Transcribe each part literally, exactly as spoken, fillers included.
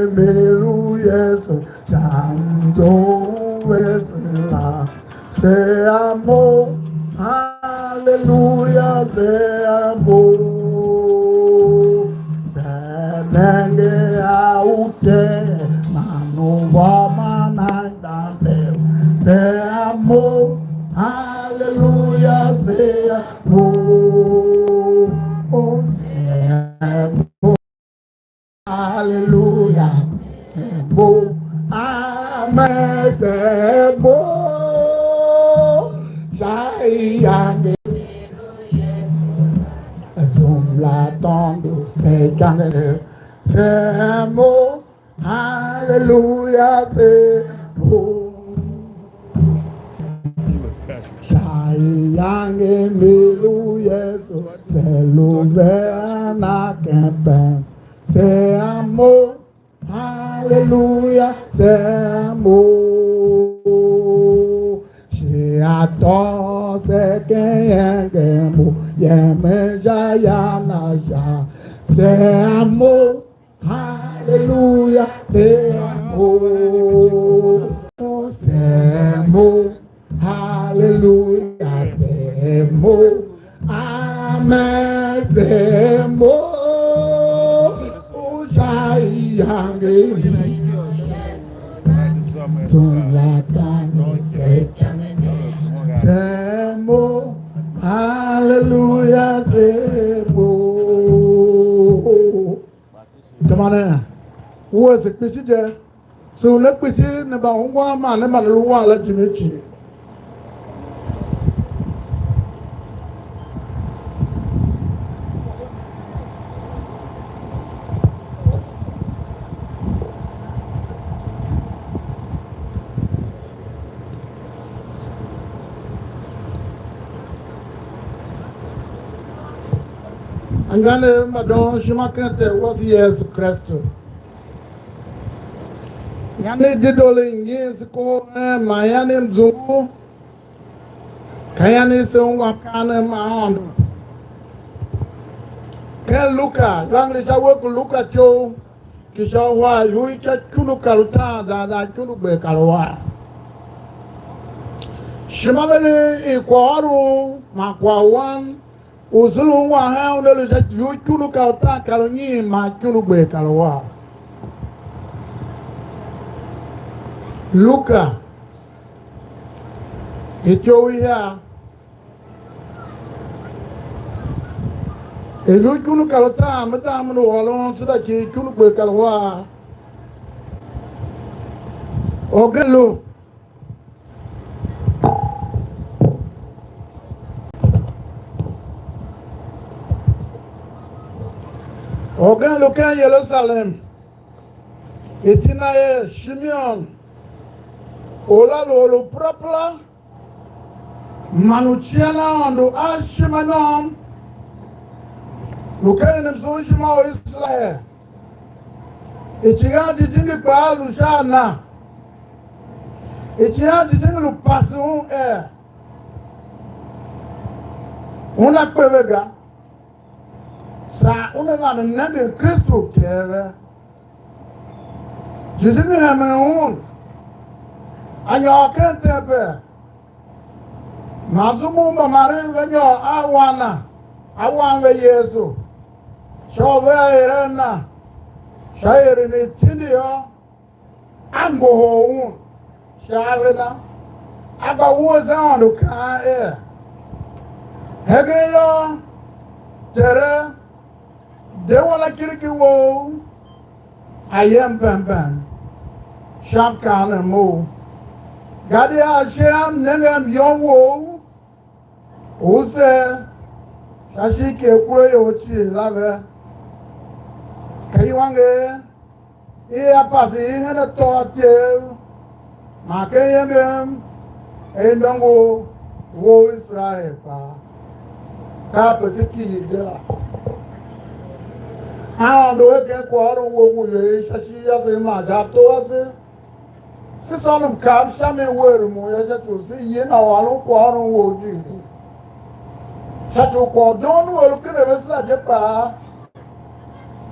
me lu Yesu, sha mdo u vese la. Se amo, haleluya, se amo. Se nenge a ute, man u vôman a ndambe. Se amo, haleluya, se amo. Se amo. Haleluya. Mo. Amen. Se mo. Sha iyange. Zum la tôndo se iyange. Se mo. Haleluya. Se mo. Sha iyange mi lu Yesu, se lu vea na ken pem. Se amo, haleluya, se amo. Shi a tôô se ken iyange mo, yemen sha ya na sha. Se amo, haleluya, se mo, se mo, haleluya, se mo, amen, se mo, u sha iyange i, tun la tang, se mo, haleluya, se mo. Tamaren, u ese kpishi je, se u ne kpishi ne mba ungwan man ne mba ne lu wan la jime cii. Anmgbianev mba doon ishima ken Ter wase Yesu Kristu, ian i dedoo i ngin se kohol hen man ian i mzungu, ka ian i se ungwa mkaanem ma Aôndo. Ken Luka, ivangeli sha uwegh ku Luka ityough ki sha uhar, iyugh sha ikundu kar utaan zan zan ikundu gber kar uhar. Ishima velegh i kwaghôron man kwaghwan u se lu ungwan hen una lu sha ci u ikundu kar utaan kar unyiin man ikundu gber kar uhar. Luka, ityough ihiar, i lu ikundu kar utaan, me tam me lu ôron se da ci ikundu gber kar uhar. Orgen lu Orgen lu ken Yerusalem, iti na er Shimeon, or la lu or u perapera man u cian Aôndo a ishima i môm, lu ken msurshima u Iserael. Icighan Jijingi kpaa lu sha a na. Icighan Jijingi lu pase un er una kpe ve ga, saa una vande nengen Kristu u Ter ve. Jijingi hemen un, a nyôr ken tempel. Man zum u mbamaren ve nyôr a wan na, a wan ve Yesu, sha u vea eren na sha eren i tindi yô, a ngohol un sha ave na, a gba wuese Aôndo kaan er: Hegen yô, Tere, de wanakiriki wou a yem bem bem sha mkaanem mou, gadia ashe a m nenge a myom wou u ser sha ishigh ki akuraior cii la ve. Ka iwanger i a pase i hen atôatyev man ken iengem i nôngo wou Iserael kpaa, kape se kighir je la. Aôndo hegen kwaghôron wou ngu ior sha ishigh yase man sha ato ase, se sônom kav sha mi, we rumun yô, sha ci u se yila ôron kwaghôron wou jighjigh. Sha ci u kwagh u doon u a lu ken a vese la je kpaa,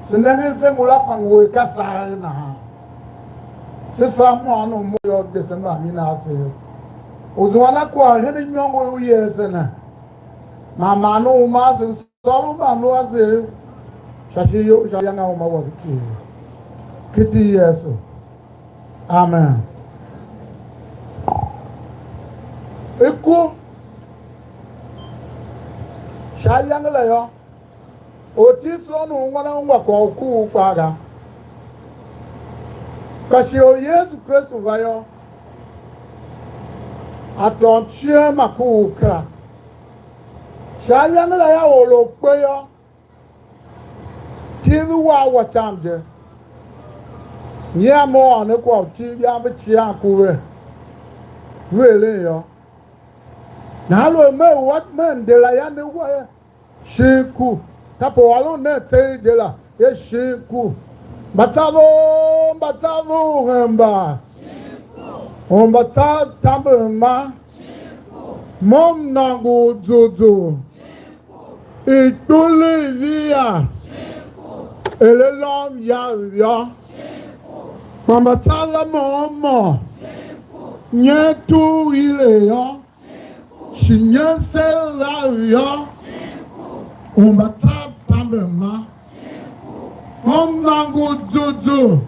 se nengen se ngula kpa ngu er ka sagh ye nahan. Se fa mhôônom mo yô, de se mba mi na asev. U zuan a kwagh hen imôngo i u yer se ne, man man u ma ase, sôr u mban lu asev sha shi iyol sha ayange a uma wase cii. Ken iti i Yesu. Amen. I ku sha ayange la yô, Ortiv tsô ungwa na ungwa kwagh u kuugh kpaa ga. Kpa shi u Yesu Kristu va yô, a tôô mciem ma kuugh kera. Sha ayange la yô, or u kpe yô, tiv i wa a wa cam je. Nyian mo ôr ne kwagh u tiv yam ve cian ku ve, ve eren yô. Nahan aluer me wa, me nde la yô, ne wa yô, shin ku. Kape u ôron nen tseegh je la, ye shin ku. Mbatsav o, mbatsav u hemba, u mbatsav tamber ma, mo m nôngo u zuzu, ikpur i via, er alôm yav yô, kpa mbatsav la môm môm, nyen tugh ile yô, shi nyen se vea yô, u mbatsav tamber ma, mo m nôngo zuzu,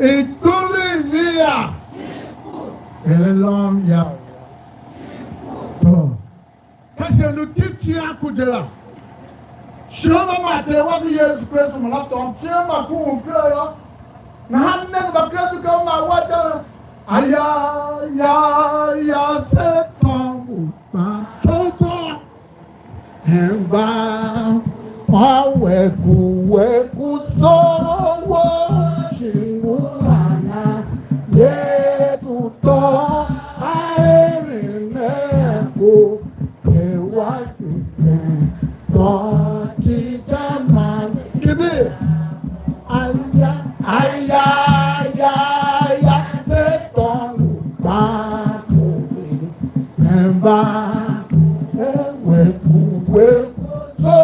ikpur i via, er alôm yav. To. Ka sha lu ti cian ku je la. Shighe ma Ter wase Yesu Kristu man a tôô mciem ma kuugh kera yô, nahan nenge Mbakristu ka u ma wa ican. Aya, ya, ya, se tôngo kpa tôgô. Hemba, kwa we ku we ku soro wo, shi ngu ana Yesu tôô a eren ne ku. Ewa sisen tôô ci ja man kibi. Aya, aya, aya, aya, se tôngo kpa kove. Hemba, ewe kuwe, so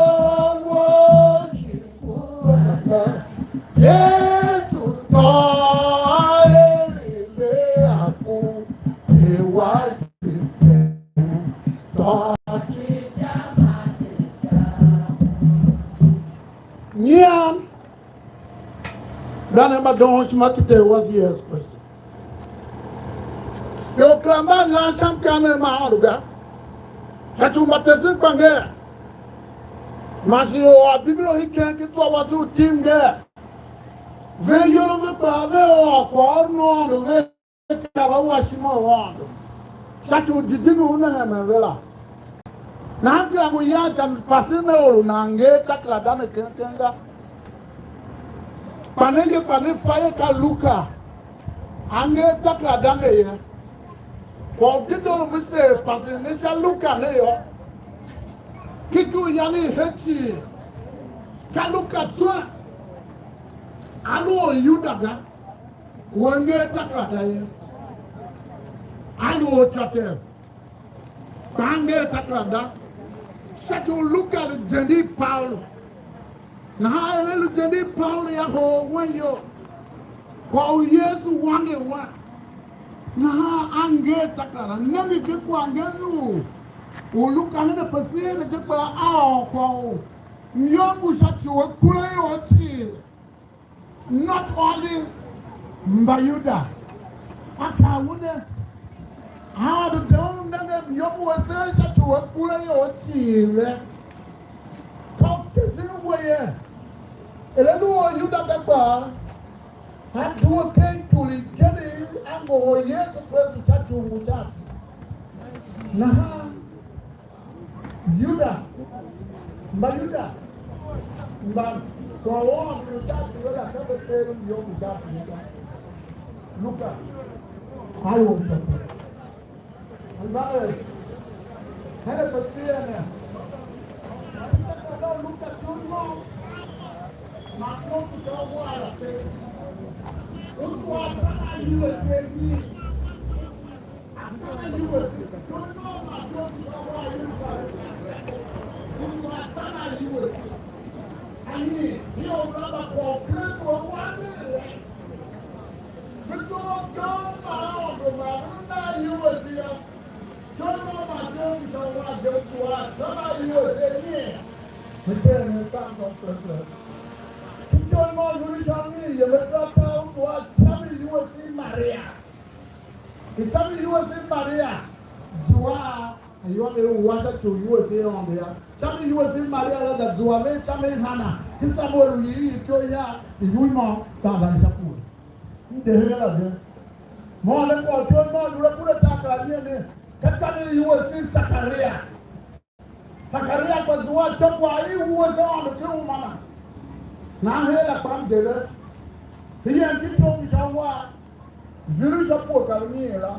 wo shi kuwe. Yesu tôô eren le aku. Ewa Nyian, da ne mba doon ishima ki Ter wase Yesu Kristu. Ior kera mba nan sha mkaanem ma Aôndo ga, sha ci u mbatesen kpa ngee, man shi ior a Bibilo i ken ki zwa wase u tim ngee, ve iyol ve kpaa ve ôr kwaghôron u Aôndo ve. Ka va wa ishima u Aôndo sha ci u jijingi u ne hemen ve la. Nahan kera ngu yan ican pasen ne or u nan nger takerada ne keng keng ga. Kpa nenge, kpa ne fa ye, ka Luka a nger takerada ne ye. Kwagh u dedoo u me seer pasen ne sha Luka ne yô, kiki u yan i he cii, ka Luka tswen, a lu Oryuda ga. Wer nger takerada ye, a lu ortyôtyev, kpa a nger takerada, sha ci u Luka lu zende i Paulu. Nahan er a lu zende i Paulu yô, hoo wen iyol, kwagh u Yesu wanger wan, nahan a nger takerada. Nenge ken kwaghngeren u, u Luka hen ape se er ne je kpaa, a ôr kwagh u myom ngu sha ci u akuraior cii. Not only Mbayuda, a kaa un ne, Aôndo de un nenge myom u a seer sha ci u akuraior cii ve. Ka u tesen we ye, er a lu Oryuda ga kpaa, a due ken ikur i ijenegh, a ngohol Yesu Kristu sha ci u ngu sha ati. Nahan Yuda, Mbayuda, mba kwagh u Aôndo lu sha ci ve la, ka ve tseegh myom u sha ci ve ga. Luka, a lu ortyôtyev. Aluer, hen ape se er ne, Luka, Luka, man tom u ka ua la tseegh. U zua atsan a iwuese agee. Iwuese yô, ityou i môm man ityou ki sha u a de u a tsô a iwuese nyian. Me tee ne ka môm kpekpe. Ityou i môm i lu sha ngir yem atar u zua ityam i iwuese i Maria. Ityam i iwuese i Maria zua a iwanger u a sha ci u iwuese i Aôndo yô. Ityam i iwuese i Maria la za zua ve ityam i Hana, i Samuel u ityou ihiar i lu i môm, za vande sha pue. M de her la je. Mo ne kwagh u ityou i môm i lu la kure takerada ne, ka ityam i iwuese i Sakaria. Sakaria kpa zua ityôkwagh i wuese Aôndo ken uma na. Nahan her la kpa m de ve. Se yem ken ityou ki sha uhar, viru sha pue kar unyiin la.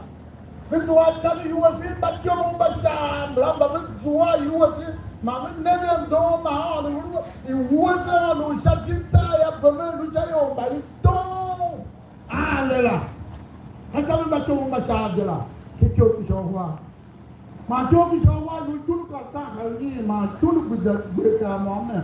Se zua ityam i iwuese i mbatyomov mba Sha mbala mba ve zua iwuese, man ve nenge mdoon ma Aôndo, ve lu i wuese Aôndo u sha icin tar ya, bemen lu sha ior mba i doon a ve la. Ka ityam i mbatyomov mba Sha je la, ken ityou ki sha uhar. Man ityou ki sha uhar lu ityundu kar tar kar unyiin man ityundu gbiza gber kar môm ne.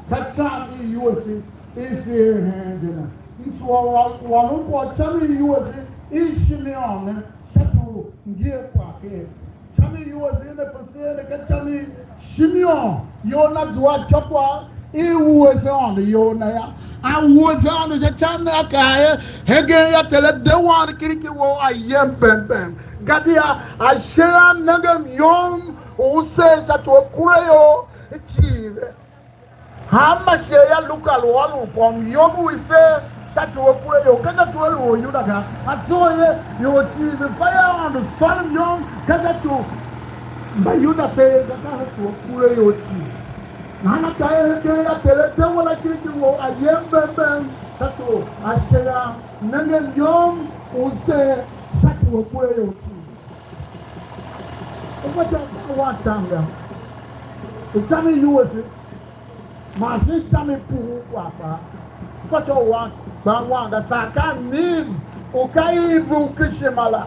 Ka ityam i iwuese i se er heen je ne. M tsuwa wan u kwagh u ityam i iwuese i Shimeon ne, sha ci u ngir kwagh ker. Ityam i iwuese i ne pe se er ne ka ityam i Shimeon, iyol na zua ityôkwagh i wuese Aôndo iyol na yô. A wuese Aôndo sha ityam ne, a kaa er: Hegen yô, Tere, de wan kiriki wou a yem bem bem, gadia ashe a nenge myom u u ser sha ci u akuraior cii ve. Hanma shighe yô, Luka lu ôron kwagh u myom u i ser sha ci u akuraior, ka sha ci u a lu Oryuda ga. A tsough er ior cii ve fa er Aôndo sôr myom, ka sha ci u Mbayuda pe ye ga, ka sha ci u akuraior cii. Nahan a kaa er: Hegen yô, Tere, de wan kiriki wou a yem bem bem, sha ci u ashe a nenge myom u ser sha ci u akuraior cii. U fatyô u wan tam ga. Ityam i iwuese, man shin ityam i puhun kwagh kpaa, u fatyô u wan kpaa wan ga, saa ka Niv u ka Iv u ken ishima la.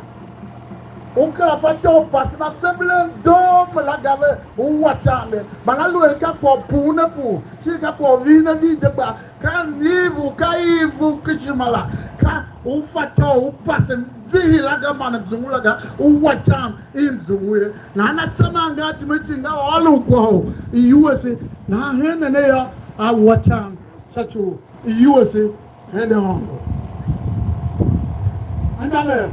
U kera fatyô u pasen asemblen doom la ga ve, u wa ityam ne. Man aluer ka kwagh u puhun a puh, shin ka kwagh u vihin a vihi je kpaa, ka Niv u ka Iv u ken ishima la, ka u fatyô u pasen vihi la ga man mzungu la ga, u wa ityam i mzungu ye. Nahan a tsa man ga a jighjigh nga ôron kwagh u iwuese, nahan hen ne ne yô, a wa ityam sha ci u iwuese hen Aôndo. Anmgbianev,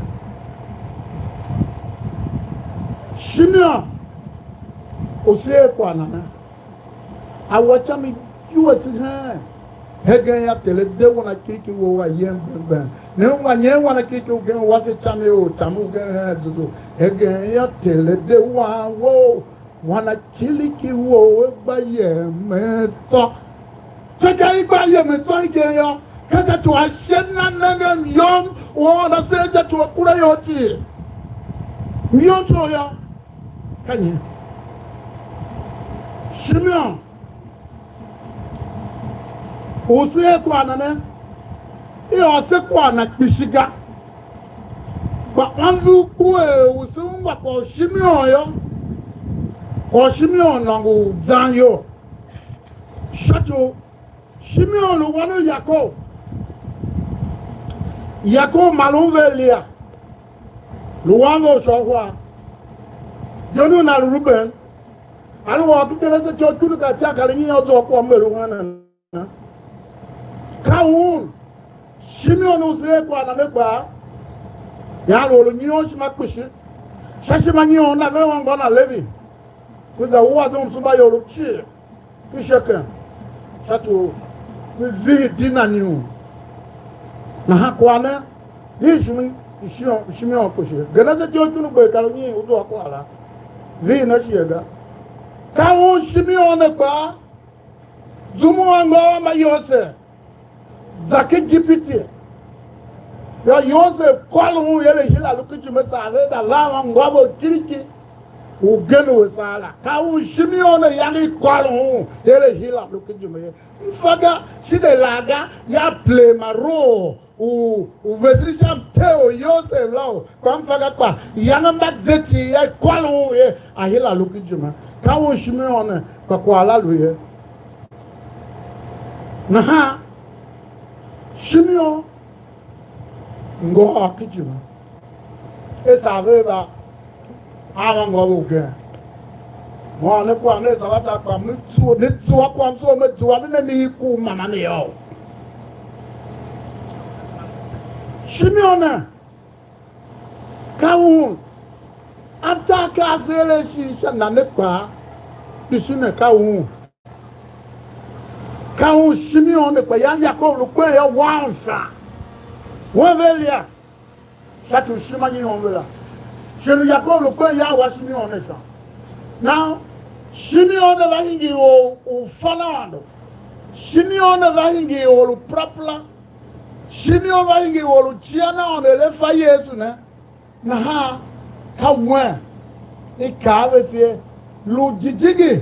Shimeon u se er kwagh nana? A wa ityam i iwuese hen: Hegen yô, Tere, de wan kiriki wou a yem bem bem. Ne ungwa nyen wan kiriki ugen u wase ityam i ortam ugen hen zuzu? Hegen yô, Tere, de wan wou, wan kiriki wou gba yemen tsô. Tsô ka i gba yemen tsô igen yô, ka sha ci u ashe na nenge myom u Aôndo a ser sha ci u akuraior cii. Myom tsô yô, ka nyi? Shimeon u se er kwagh na ne, i ôr se kwagh na kpishi ga. Kpa anzughul kuer u se ungwa kwagh u Shimeon yô, kwagh u Shimeon nôngo u zan iyol. Sha ci u Shimeon lu wan u Yakob. Yakob mar un ve Lia, lu wan ve u shôghwa. Ijôngo na lu Ruben, a lu ôr ken Genesis ityô ikundu ka atyaakar anyiin yô, zua kwagh mlu u hen a na. Ka un Shimeon u se er kwagh na ne kpaa, yô, a lu or u nyion ishima kpishi. Sha ishima nyion na, ve ôngo na Levi, ve za wua zungmsumba iyolough cii ken Shekem, sha ci u ve vihi Dina nyiun. Nahan kwagh ne, vihi shimi i Shion, Shimeon kpishi. Genesis ityô ikundu gber kar unyiin u zua kwagh la, vihi ne shighe ga. Ka un Shimeon ne kpaa, zum u anngôôv ma Yosev za ken Igipiti yô, Yosev kôr un er a hira lu ken ijime, saa ve da van anngôôv a kiriki ugen u a saa la. Ka un Shimeon ne yange i kôr un er a hira lu ken ijime ye. M fa ga, shi de laa ga, ya plema roo u, u vesen sha mtee u Yosev la u, kpa m fa ga, kpa yange mba ze cii ya kôr un er a hira lu ken ijime. Ka un Shimeon ne, kpa kwagh la lu ye. Nahan Shimeon ngôôr ken ijime, er saa ve va a ôngo a ve ugen. Mo ôr ne kwagh ne Sabata kpa me zua, ne zua kwagh m soo me zua ne ne mi i ku u mama ne yôô. Shimeon ne, ka un a ta akaa a se eren shin sha na ne kpaa, kpishi ne ka un. Ka un Shimeon ne kpa yan Yakob lu kpen yô, wa un fa. Wen ve lia, sha ci u ishima nyi ihon ve la. Shi lu Yakob lu kpen yô, a wa Shimeon ne sha. Now, Shimeon ne va hingir or u fan Aôndo. Shimeon ne va hingir or u perapera. Shimeon va hingir or u cian Aôndo er a fa Yesu ne. Nahan ka wen i kaa a vese, lu jijingi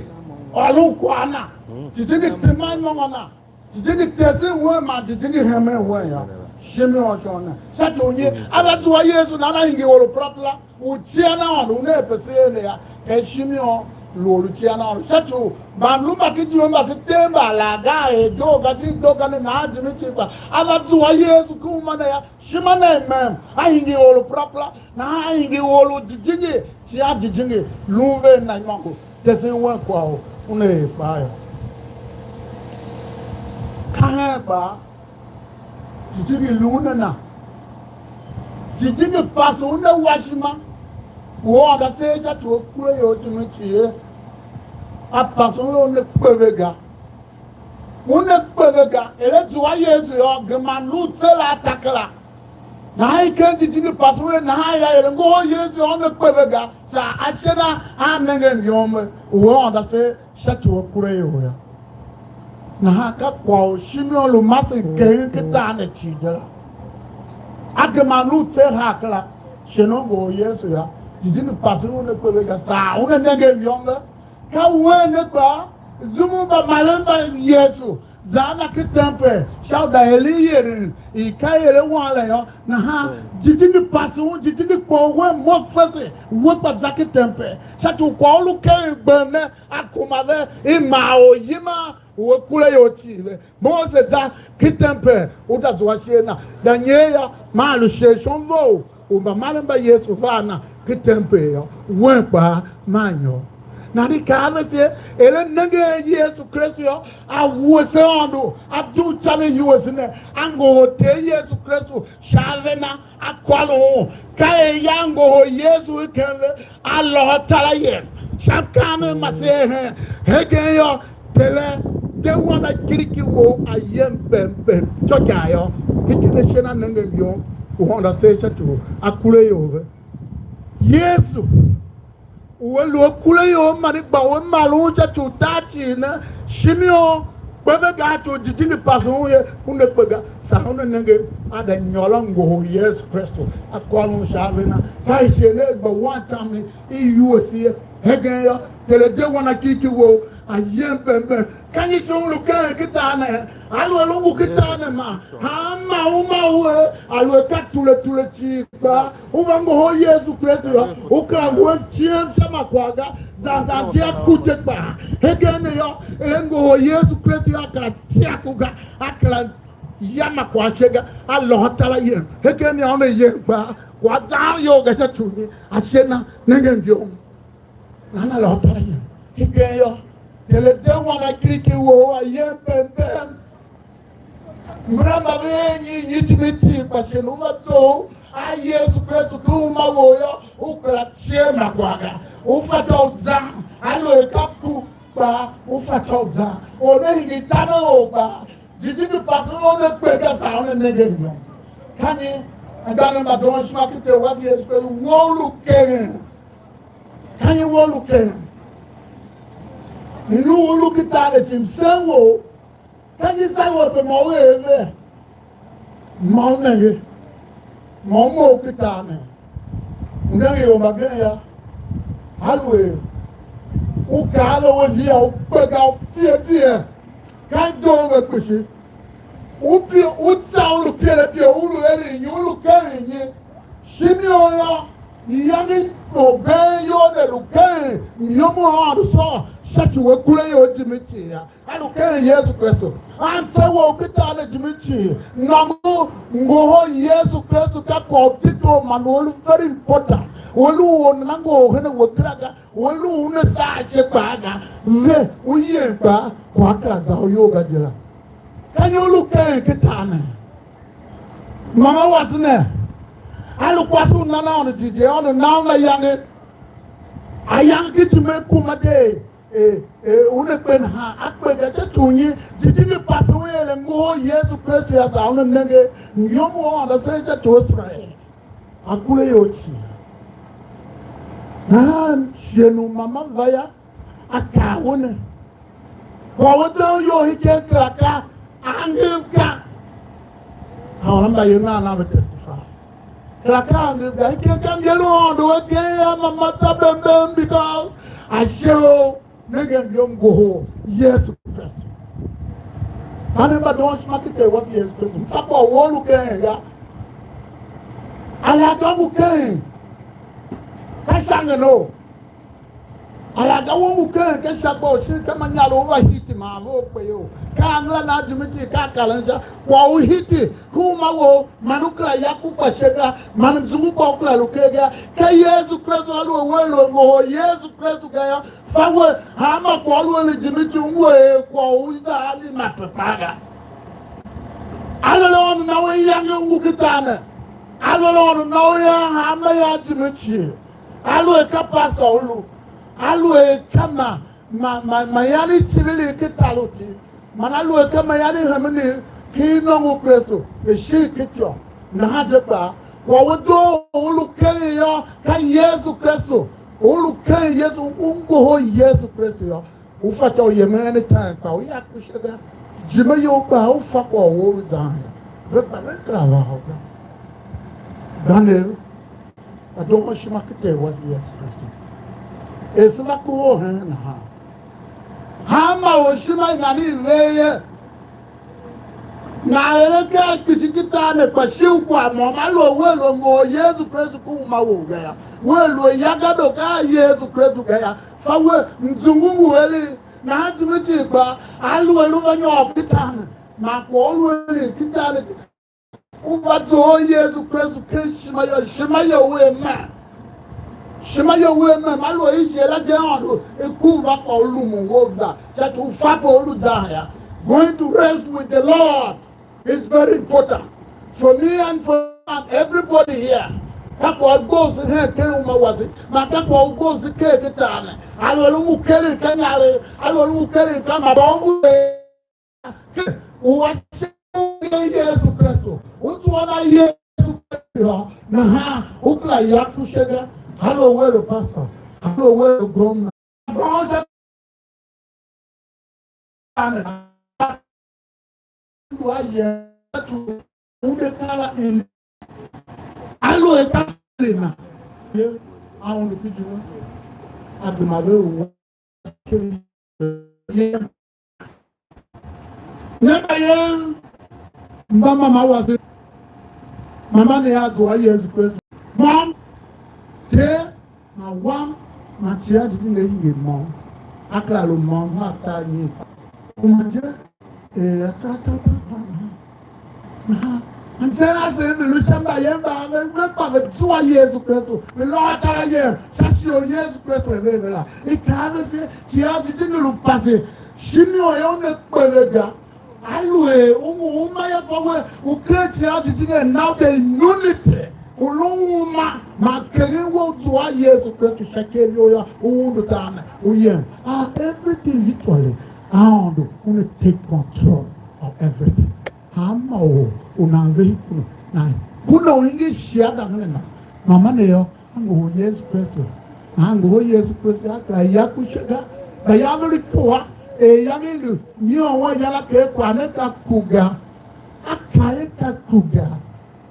ôron kwagh na, jijingi teman imôngo na, jijingi tesen wen man jijingi hemen wen yô. Shimeon shon ne. Sha ci u nyi? A va zua Yesu, nahan a hingir or u perapera, u cian Aôndo, una er pe se er ne yô, ka Shimeon lu or u cian Aôndo. Sha ci u mban lu mba ken ijime mba se tem mba laa ga, er doo ga, di doo ga ne, nahan jime cii kpa a va zua Yesu ken uma na yô. Ishima ne i mem, a hingir or u perapera, nahan a hingir or u jijingi, cian jijingi, lun vea na imôngo, tesen wen kwagh u una er kpaa yô. Ka hen kpaa, jijingi lu una na, jijingi pase una wa ishima, u Aôndo a seer sha ci u akuraior jime cii, a pase una una kpe ve ga. Una kpe ve ga, er a zua Yesu yô, gema lu tser a ta kera. Nahan i ken jijingi pase ve nahan yô, er a ngohol Yesu yô, una kpe ve ga, saa ashe na a nenge myom u Aôndo a seer sha ci u akuraior yô. Nahan ka kwagh u Shimeon lu masen keghen ken tar ne cii je la. A gema lu tser a kera, shi una ngohol Yesu yô, jijingi pase ve una kpe ve ga, saa una nenge myom ve. Ka wen ne kpaa, zum u mbamaren mba Yesu zan na ken tempel sha u da eren ieren i ka er a wan la yô, nahan jijingi pase un, jijingi kpoghol wen mough fese, we kpa za ken tempel, sha ci u kwagh u lu ken gbem ne a kuma ve, i maa oryiman u akuraior cii ve. Mose za ken tempel, u da zua ishe na, da nyer yô, maa lu shighe shon vough u mbamaren mba Yesu va a na ken tempel yô, wen kpaa maa nyôr. Nahan i kaa a vese, er a nenge a Yesu Kristu yô, a wuese Aôndo, a dugh ican i iwuese ne, a ngohol Ter Yesu Kristu sha ave na, a kôron un. Ka er ya ngohol Yesu i ken ve, a lôhô tar a yem. Sha mkaanem ma se er hen, hegen yô, Tere, de wan a kiriki wou a yem bem bem. Ityôkyaa yô, hegen ashe na nenge myom u Aôndo a seer sha ci u akuraior ve. Yesu u a lu akuraior man i gba u a mar un sha ci u tar cii ne, Shimeon kpe ve ga a ci u jijingi pase un ye, una kpe ga, saa una nenge a da nyôr a ngohol Yesu Kristu, a kôr un sha ave na. Ka shighe ne gba wan tam ne i iwuese ye. Hegen yô, Tere, de wan a kiriki wou a yem bem bem. Ka nyi shi u lu ken ken tar ne? Aluer u ngu ken tar ne man hanma u ma u er, aluer ka tule tule cii kpaa, u va ngohol Yesu Kristu yô, u kera ngu a ciem sha ma kwagh ga, zan zan je a ku je kpaa. Hegen ne yô, er a ngohol Yesu Kristu yô, a kera tia ku ga, a kera ya ma kwagh ashe ga, a lôhô tar a yem. Hegen ne yô, una yem kpaa, kwagh zan iyol ga sha ci u nyi? Ashe na nenge myom. Nahan a lôhô tar a yem. Hegen yô, Tere, de wan a kiriki wou a yem bem bem. Mbala mba ve er nyi nyi timi tii, kpa shi u va zough a Yesu Kristu ken uma wou yô, u kera cie ma kwagh ga. U fatyô u zan, aluer ka ku kpaa, u fatyô u zan. Or ne hingir tamen or kpaa, jijingi pase un ne kpe ga, saa un ne nenge myom. Ka nyi? Anmgbianev mba doon ishima ken Ter wase Yesu Kristu, wou lu keghen. Ka nyi wou lu keghen? Lu u lu ken tar ne cii, msen wou, ka nyi sa wou pe mô u er ve, mô u nenge, mô u mough ken tar ne? U nenge ior mbagenev yô, aluer u kaa ve we via, u kpe ga, u pie pie, ka i doo ve kpishi. U pie, u tsa u lu pie pie, u lu eren nyi, u lu keren nyi? Shimeon yô, iyange i orben iyol ne lu ken myom u Aôndo sôr sha ci u akuraior jime cii yô. A lu ken Yesu Kristu. Anmgbian wou ken tar ne jime cii, nôngo u ngohol Yesu Kristu ka kwagh u dedoo man u very important. U lu u nana ngohol hen a we kera ga, u lu u ne saa ashe kpaa ga, ve u yem kpaa, kwagh kera za u iyol ga je la. Ka nyi u lu ken ken tar ne? Mama wase ne, a lu kwase u nan Aôndo jighjigh, Aôndo na un ayange, ayange ki ijime kuma je, e, e, una kpe nahan, a kpe ga sha ci u nyi? Jijingi pase un er a ngohol Yesu Kristu yô, za una nenge myom u Aôndo a sen sha ci u Iserael, a kure ior cii. Nahan shighe u mama va yô, a kaa u ne, kwagh u zen u iyol hegen kera ka angev ga. Aôndo mba ye nan a ve testify. Kera ka angev ga. Hegen ka myer u Aôndo agen yô, mama za bem bem because ashe u nenge myom ngohol Yesu Kristu. Ka ne mba doon ishima ken Ter wase Yesu Kristu. M fa kwagh u or lu ken ga. Alaghga ngu ken ka sha ngen ou. Alaghga wou ngu ken ken sha gba u shin ka ma nyar u va hiti man ve u kpe you. Ka angela nan jime cii ka a karen sha kwagh u hiti, ku uma wou, man u kera ya ku kpa she ga, man mzungu kpa u kera lu ker ga. Ka Yesu Kristu, aluer we lu a ngohol Yesu Kristu ga yô, fa we, hanma kwagh u lu a ne jime cii, u ngu er kwagh u i za a mi ma pe kpaa ga. Aluer Aôndo na u iyange u ngu ken tar ne, aluer Aôndo na u ya hanma ya jime cii. Aluer ka pastor u lu, aluer ka ma, ma, ma, mayanegh i icivir i ken tar u iti, man aluer ka mayanegh i hemen i ken nongo u Kristu, ve̱ shin ken ityô, nahan je kpaa, kwagh u doo u lu ken yô, ka Yesu Kristu, u lu ken Yesu, u ngohol Yesu Kristu yô, u fatyô u yemen anytime, kpa u ya ku ishe ga. Jime you kpaa, u fa kwagh u or u zan yô, ve gba ve kera va u ga. Daniel, a doon ishima ken Ter wase Yesu Kristu. Er se mba kohol hen nahan, hanma or ishima i nana i ver ye, nan er akaa kpishi ken tar ne, kpa shi u kwagh môm, a lu a we lu a ngohol Yesu Kristu ku uma wou ga yô, we lu a ya ga do ga a Yesu Kristu ga yô, fa we, mzungu ngu eren, nahan Timoti kpaa, a lu a lu va nyôr ken tar ne, man kwagh u lu eren ken tar ne, u va zough Yesu Kristu ken ishima yô, ishima yô, u er man. Ishima yô, u er man, ma lu a i shighe la je Aôndo, i kur va kpa u lumun we u za, sha ci u fa pe u lu zan yô. Going to rest with the Lord is very important for me and for everybody here. Ka kwagh u gbough se hen ken uma wase, man ka kwagh u gbough se ker ken tar ne. Aluer u ngu keren ka inyaregh, aluer u ngu keren ka ma, u ngu er u ashe u yen Yesu Kristu, u zua na Yesu Kristu yô, nahan u kera ya ku ishe ga. Aluer we lu pastor, aluor we lu gomna, gomna, lu a Yesu, u de kar a ende. Aluer ka sule na, ye, a undu ki jua, a gema ve u wa. Ne mbayev mba mama wase, mama ne a zua Yesu Kristu. Môm, Ter, man Wan, man Ter Aôndo Jijingi hingir môm. A kera lu môm, a tar nyi? Kuma je, er atar tar tar tar. Nahan, msen ase ne lu sha mbayev mba ve, ve kpa ve zua Yesu Kristu, ve lôhô tar ayem sha shighe u Yesu Kristu er ve ve la. I kaa ve se, Ter Aôndo Jijingi lu pase, Shimeon yô, una kpe ve ga. Aluer u ngu uma yô, fa we, u ken Ter Aôndo Jijingi, now the unity, u lu uma, man keren we u zua Yesu Kristu sha ikev you yô, u undu tar ne, u yem. Ah, everything literally, Aôndo una take control of everything. Hanma or u nan ve ikuna, nan kuna u hingir shiada hen a na, mama ne yô, a ngohol Yesu Kristu. Nahan ngohol Yesu Kristu, a kera ya ku ishe ga, gba ya ve lu ikua, er ya ve lu nyion wan ya la, ker kwagh ne ka ku ga. A kaa er ka ku ga.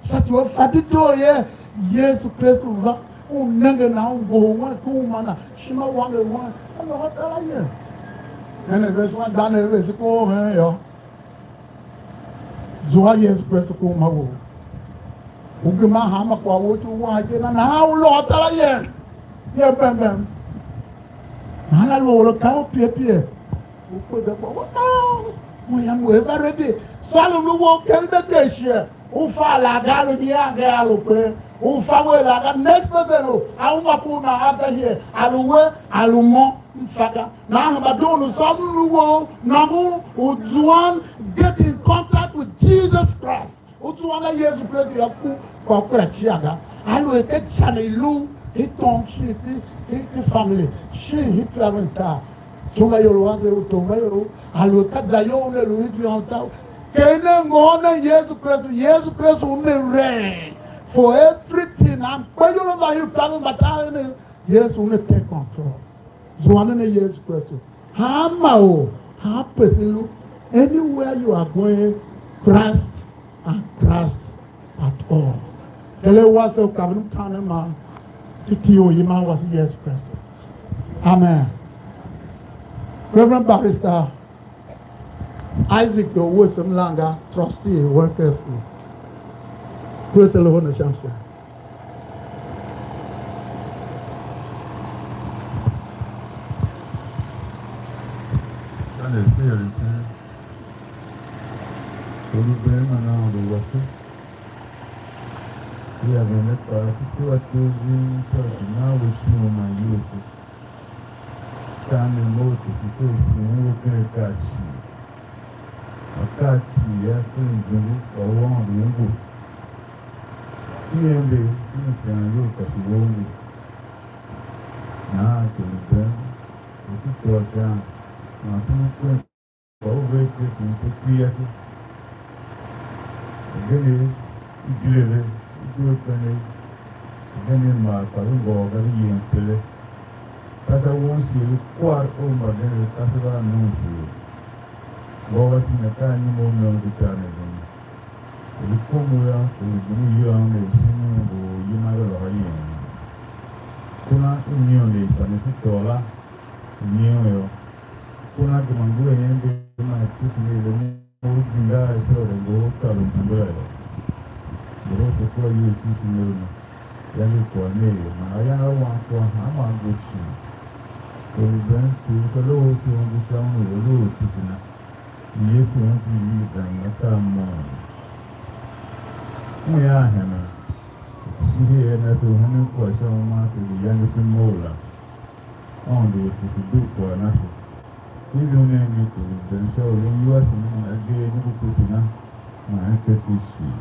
Sha ci u a fa dedoo ye, Yesu Kristu va, u nenge na, u ngohol wan ku uma na, ishima wanger wan, a lôhô tar ayem. Hen a vese wan, Daniel vese kohol hen yô. Zua Yesu Kristu ku uma wou. U gema hanma kwagh wou, ci u wan je na, nahan u lôhô tar ayem. Ye bem bem. Nahan a lu or u kav u pie pie. U kpe ga kwagh wou, mo yam we va ready. Salem lu wou, ken de ker shighe. U fa a laa ga, a lu nyian ga, a lu kpee. U fa we laa ga, next person u a ungwa ku u nan after here, a lu we, a lu mo, m fa ga. Nahan hemba doon u sôr m lu wou, nôngo u zuan, get in contact with Jesus Christ. U zuan a Yesu Kristu yô, ku kwagh kera cia ga. Aluer ka ican i lu, i tom shin ki, ki, ki family, shin i pya ven tar. Tsunga ior u ase u tom ior u, aluer ka zayol ne lu i pya u tar. Ken ne ngôôr nen Yesu Kristu, Yesu Kristu una reign for everything. Am kpe yô, va hii u taver mba taver ne, Yesu una take control. Zuan nen a Yesu Kristu. Hanma or, hanma pese lu, anywhere you are going, Christ and Christ at all. Kele wase u kaven mkaanem ma titi u yiman wase Yesu Kristu. Amen. Reverend Barrister Isaac Owusu Mlanga, trustee, workers, Kristu Loho na sha msen. Ka ne se eren ken, or u been man Aôndo wase, u yaven ne kpaa, se tsuwa tugh ving sha u shi nan we shon man iyol se. Ka ne mough u tese se u sughun we ken akaa cii. Akaa cii a ken zungu kpa u Aôndo u ngu. Iember i msen iyol kpa shi wou ngu. Nahan Ter u bem, u se tôô ican, man se lu ken kpa u ver Kristu u se kpiase. Agenev i jile ve, i due kpenev, agenev mar kpa ve ngôôr ga, ve yem Pele. Ka sha won shighe ve kwar u mbagenev ka se va a nomshighe. Ngô wase ne ka a nyom u mem u tar ne vene. Er i kom u yô, er u gum u yôôn er shin u ngu u yiman ve lôhô yem. Ku na u nyion er sha ne se tôô la, u nyion yô. Ku na gema ngu er iember man tisi ne er u zinga a sha u ngu u kar u mbula yô. Mough se kua iyol shin shin ne u ne. Yange kwagh ne er man ayange a wan kwagh hanma a ngu cii. Or u been sugh sha loho u se ongo sha un u a lu ortesen na, Yesu ongo i zan akaa môm. Un er a hemen, shi her a na se u hemen kwagh sha uma se lu yange se mough la. Aôndo u tese dugh kwagh na se. I lu nen mi Ter u bem sha u yen iwase ne man agee ne ngu Kristu na, man hen Kristu cii.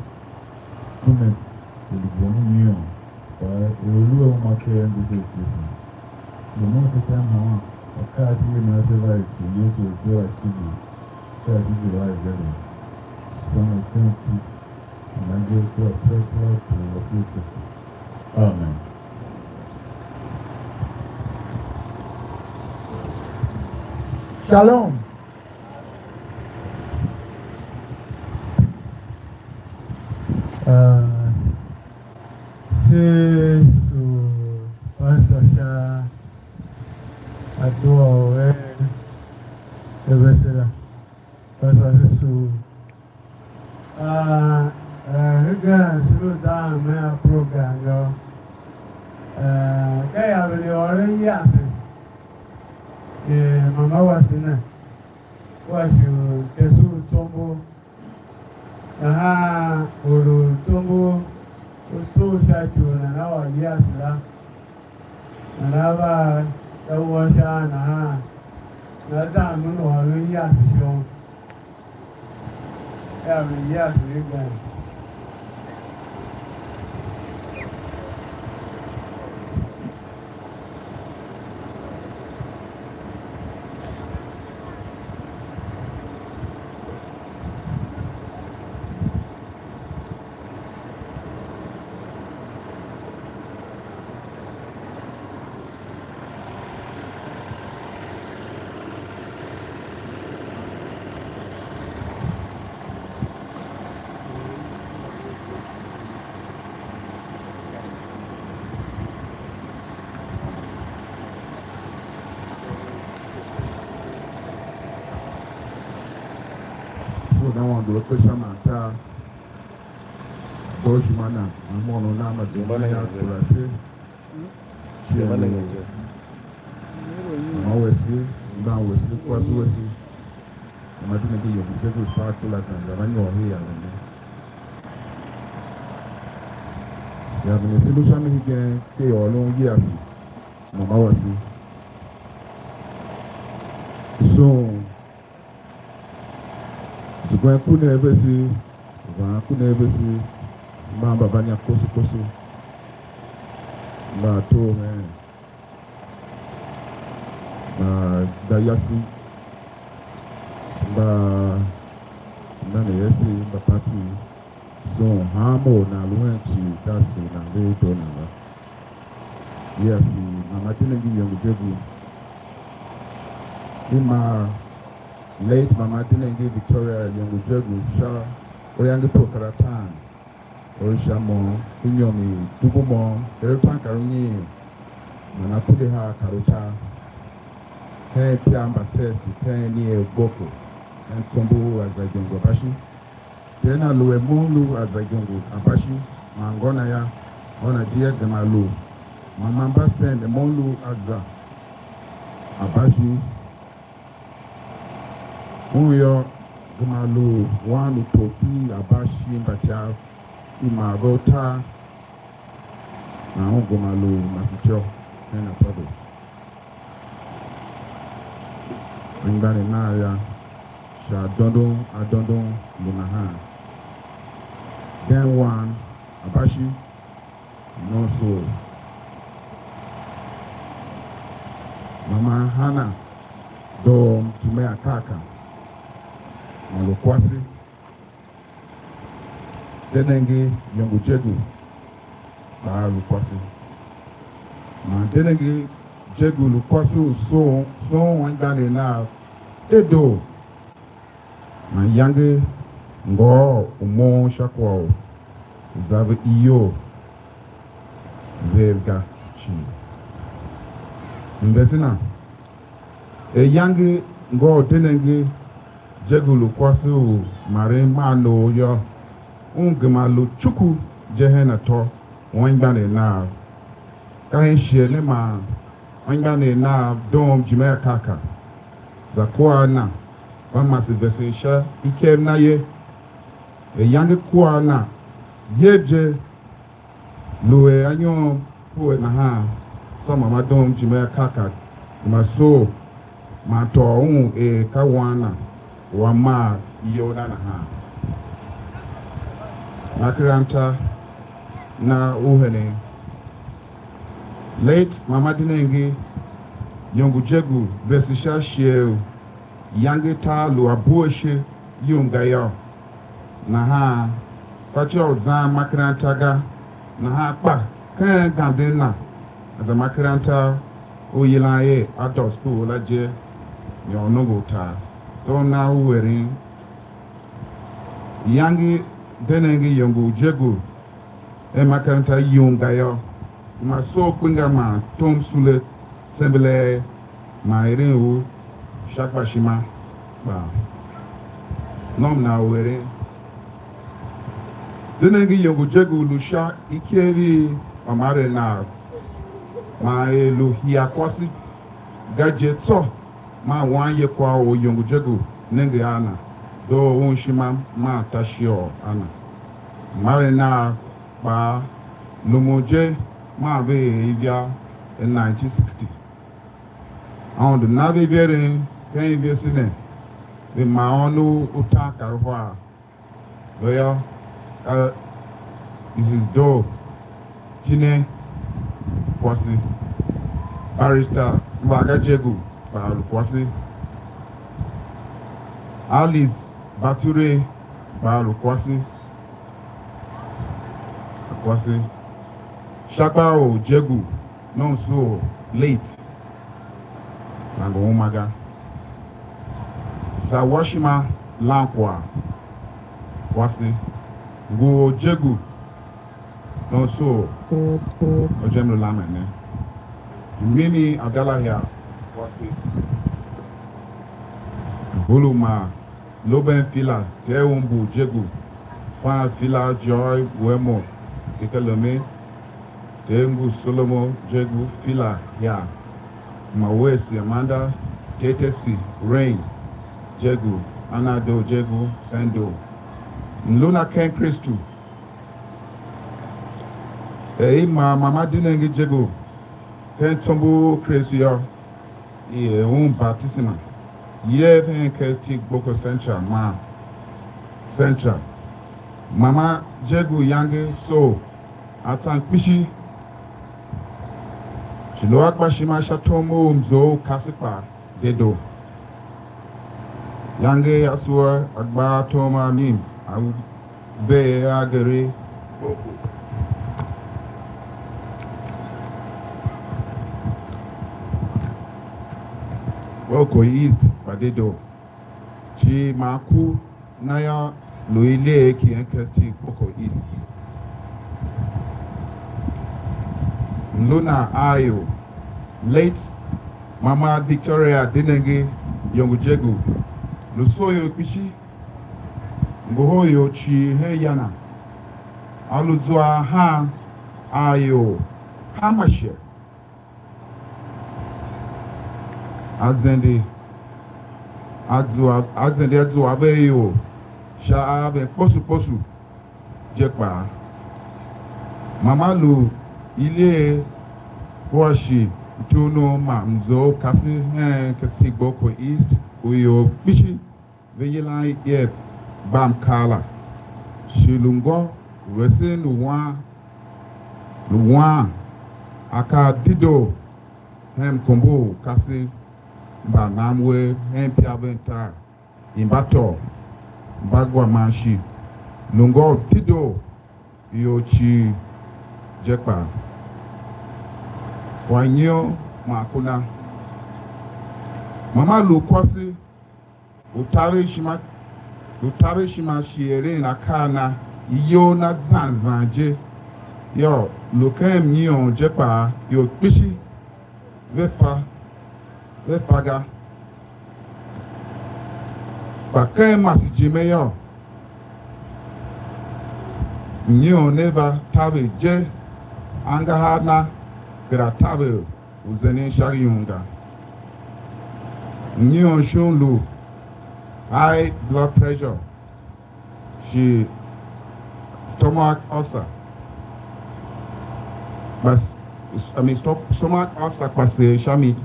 Ku ne, Ter u bom u nyion, kpa er u lu a uma keghen ngu se u Kristu. Lu môm se sha mhôôn, akaa a tindi na se va er Ter Yesu u se va civir sha ci u Aijirene, sôn u ken iti, u angev kua perapera u Ter u Kristu. Amen. Shalom. Ah, se su pastor sha adua u er a vese la. Pastor se su Ah, eh, hegen se lu zan me a program yô, eh, ka iaven i ôron yase, eh, mama wase ne, kua shi u tese u tsombor, nahan or u tsombor u tsough sha ci u nana ôr yase la, nana va sha won sha a nahan, nana zan me u ôron yase shon. Amen. Yes, we can. Una wando kpe sha mantar. Boshima na, amono na ma duma na kula se. Shia ni. Ma wesi, na wesi, kwasi wesi. Ma dina ki yom je ku sa kula kan, ya ma nyo he ya ne. Ya, mene se lu sha mi hegen ke ôron Yesu, mama wase. Soon, zugwen ku ne a vese, van ku ne a vese, mba mba va nya koso koso, mba too hen, mba da yase, mba nane yase, mba pati. So, hanmô u nan lu hen cii, ka ashe u nan ver doo nan ga. Yes, mama Dinengi Yongo Jegu. I mar late mama Dinengi Victoria Yongo Jegu sha uyange pue kar atan, or sha môm, inyom i dubu môm, er utaankarunyiin man akunduahar kar utar, hen Pia Mbatsesi, ken Enie Gboko, hen tsombor u Azajongo Abashi. Ter na lu er mo m lu Azajongo Abashi, man ngô na yô, ngô na di a gema lu, man ma mba sen er mo m lu Aza Abashi. Un yô, gema lu wan u Topi Abashi Mbatyav, i mar ve utar, man un gema lu masetyô hen atôve. Anmgbianev nav yô, sha dondon a dondon lu nahan. Den wan Abashi, Nonso, mama Hana, doo mtume Akaka, ma lu kwase. Denenge Yongo Jegu kpaa lu kwase. Man Denenge Jegu lu kwase u soon, soon anmgbianev nav dedoo. Man iyange ngôôr u moughon sha kwagh u za ve iyol vev ga cii. Mbese na, er iyange ngôôr Denenge Jegu lu kwase u maren maa noov yô, un gema lu cuku je hen atô u anmgbianev nav. Ka hen shighe ne man anmgbianev nav doom Jime Akaka za kua a na, va mase vesen sha ikev na ye. Er iyange kua a na, ye je lu er anyom pue nahan, tsô mama doom Jime Akaka gema soo, man tôô un er ka wan na u a maa iyol na nahan. Makeranta na u henen. Late mama Dinenge Yongo Jegu vese sha shighe u iyange tar lu a bue ashe yum ga yô, nahan fatyô u zan makeranta ga, nahan kpa ken ganden na, a za makeranta u yilan er adult school la je, nyôr nongo utar. Tom nan u eren iyange Denenge Yongo Jegu, er makeranta yum ga yô, ma soo kpenga man tom sule tsembelee man eren u sha gbashima kpaa. Nom nan u eren. Denenge Yongo Jegu lu sha ikev i mbamaren nav, man er lu hia kwase ga je tsô, man wan ye kwagh u Yongo Jegu nenge a na, doo un ishima man ta shiôr a na. Mbamaren nav kpaa, lumun je man ve er ivia er nineteen sixty. Aôndo na ve iveren ken ivese ne, ve ma ônov utaankarahar. Ve yô, ka Missus Doo Tine kwase, Barrister Mbaga Jegu kpaa lu kwase, Alice Bature kpaa lu kwase, kwase, Shagba u Jegu, Nonso late, la ngu uma ga. Sawashima Lankwagh, kwase, ngu Orjegu, Nonso, Orjemlu Lamen ne. Mimi Adalahia, kwase, Buluma Loben Fila, Ter Umbu Jegu, Fan Fila Joy Wemo, Ikalemi, Ter ngu Solomo Jegu Fila Hia, Mawesi Amanda, Tetesi Rain Jegu, Anado Jegu Sendo. Mluna ken Kristu, Er i mar mama di nenge je ken tsombor u Kristu yô, i er un batisema, yev hen ker iti Gboko Central man Central. Mama je iyange soo, a tsan kpishi, shi lu a gba ishima sha tom u mzough u kase kpaa, dedoo. Iyange asua a gba tom a mi, a ver a gere. Gboko East kpa dedoo. Shi ma ku na yô, lu i lee ki N K S T Gboko East. Luna Ayo, late Mama Victoria Dinenge Yongujegu, lu soo ior kpishi, ngohol ior cii hen ya na. A lu zua han a ior hanma shighe. A zende a zua, a zende a zua ve ior sha a ve kposo kposo je kpaa. Mama lu i lee kua shi mtun u ma mzough kase hen Kasigbo East u ior kpishi ve yilan er Bamkala, shi lu ngô u esen lu wan, lu wan akaa dedoo hen mkombor u kasev mba nan uwegh hen Pyaventar, i mba tôô, mba gwa man shi lu ngô u dedoo ior cii je kpaa. Kwagh nyion man ku na, mama lu kwase u taver ishima, u taver ishima shi eren akaa na iyol na zan zan je, yô, lu ken mnyion je kpaa, ior kpishi ve fa, ve fa ga. Kpa ken masejime yô, mnyion ne va taver je, angahar na kera taver u zenden sha yum ga. Mnyion shon lu high blood pressure shi stomach ulcer. Kpa s-, I mean, sto-, stomach ulcer kpa seer sha mi.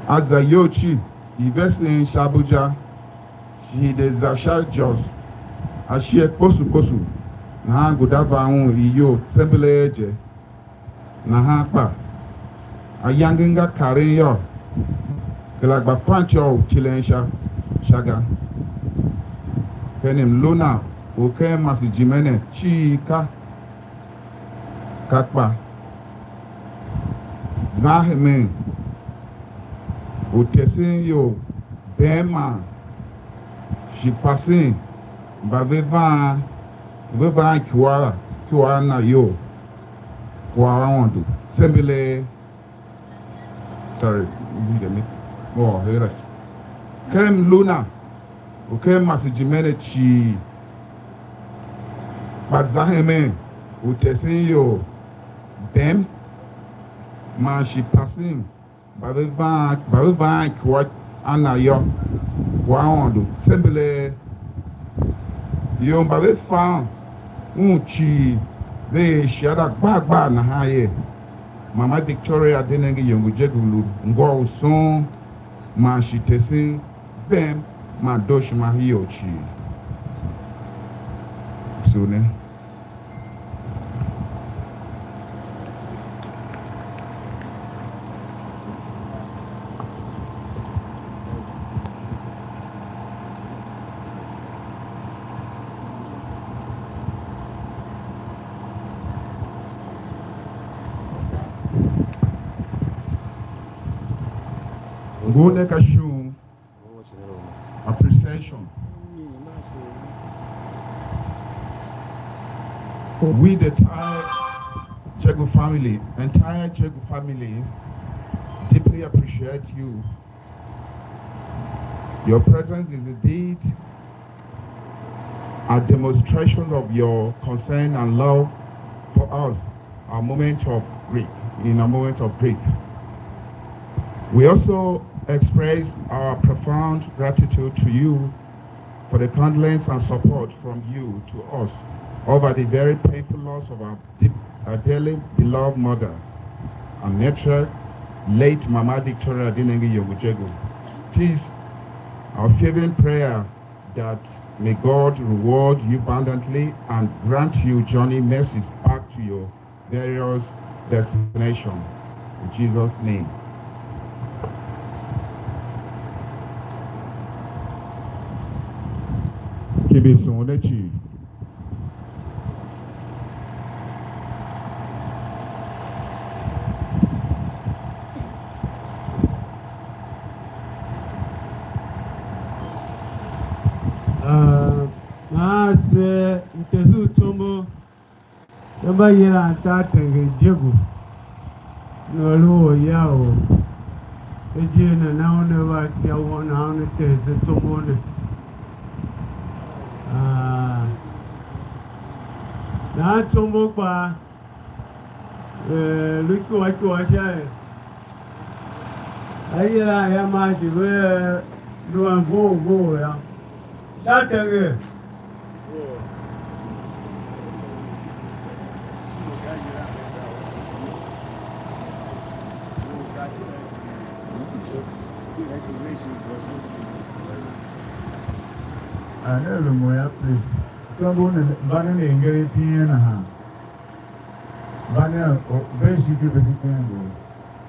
A za iyol cii, i vesen sha Abuja, shi de za sha Jos, a shighe kposo kposo, nahan guda va un iyol tsembelee je. Nahan kpa ayange nga karen yô, kera gba fatyô u tilen sha, sha ga. Ken mlu na u ken masejime ne cii ka, ka kpa zan hemen u tesen ior bem man shi pasen mba ve van, ve van ikyua la, ikyua na iyol. Kwagh u Aôndo tsembelee. Sorry, m hide mi. Oh, hera. Ken mlu na u ken masejime ne cii, kpa za hemen u tesen ior bem man shi pasen mba ve van, mba ve van ikyua a na yô, kwagh u Aôndo tsembelee. Ior mba ve fa un cii ve er shiada gbar gbar nahan er, Mama Victoria de nenge iyongo je, lu ngô u soon man shi tesen bem man dooshima iyol cii. Sugh ne. Ngun ne ka shon appreciation. We, the entire Jegu family, entire Jegu family, deeply appreciate you. Your presence is indeed a demonstration of your concern and love for us, our moment of grief, in a moment of grief. We also express our profound gratitude to you for the countenance and support from you to us over the very painful loss of our, de- our dearly beloved mother, our matriarch, late Mama Victoria Adinenge Yongo Jeggo. Please, our fervent prayer that may God reward you abundantly and grant you journey mercies back to your various destination. In Jesus' name. Kibisun ne cii. Ah, nahan se mtese u tsombor, se mba yilan Tar Tenger Jeggo, ne lu orya u A J nana una va sha won, a una tese tsombor ne. Ah, nahan tsombor kpaa, eh, lu icuwa icuwa sha er a yila a ya maa shi ve lu a vough vough yô. Sha tenger. Ah, ne lu mo ya, please. Tsombor ne, mba ne ne ngeren iti yen nahan. Mba ne, o, ve shi ke vese ken ngor.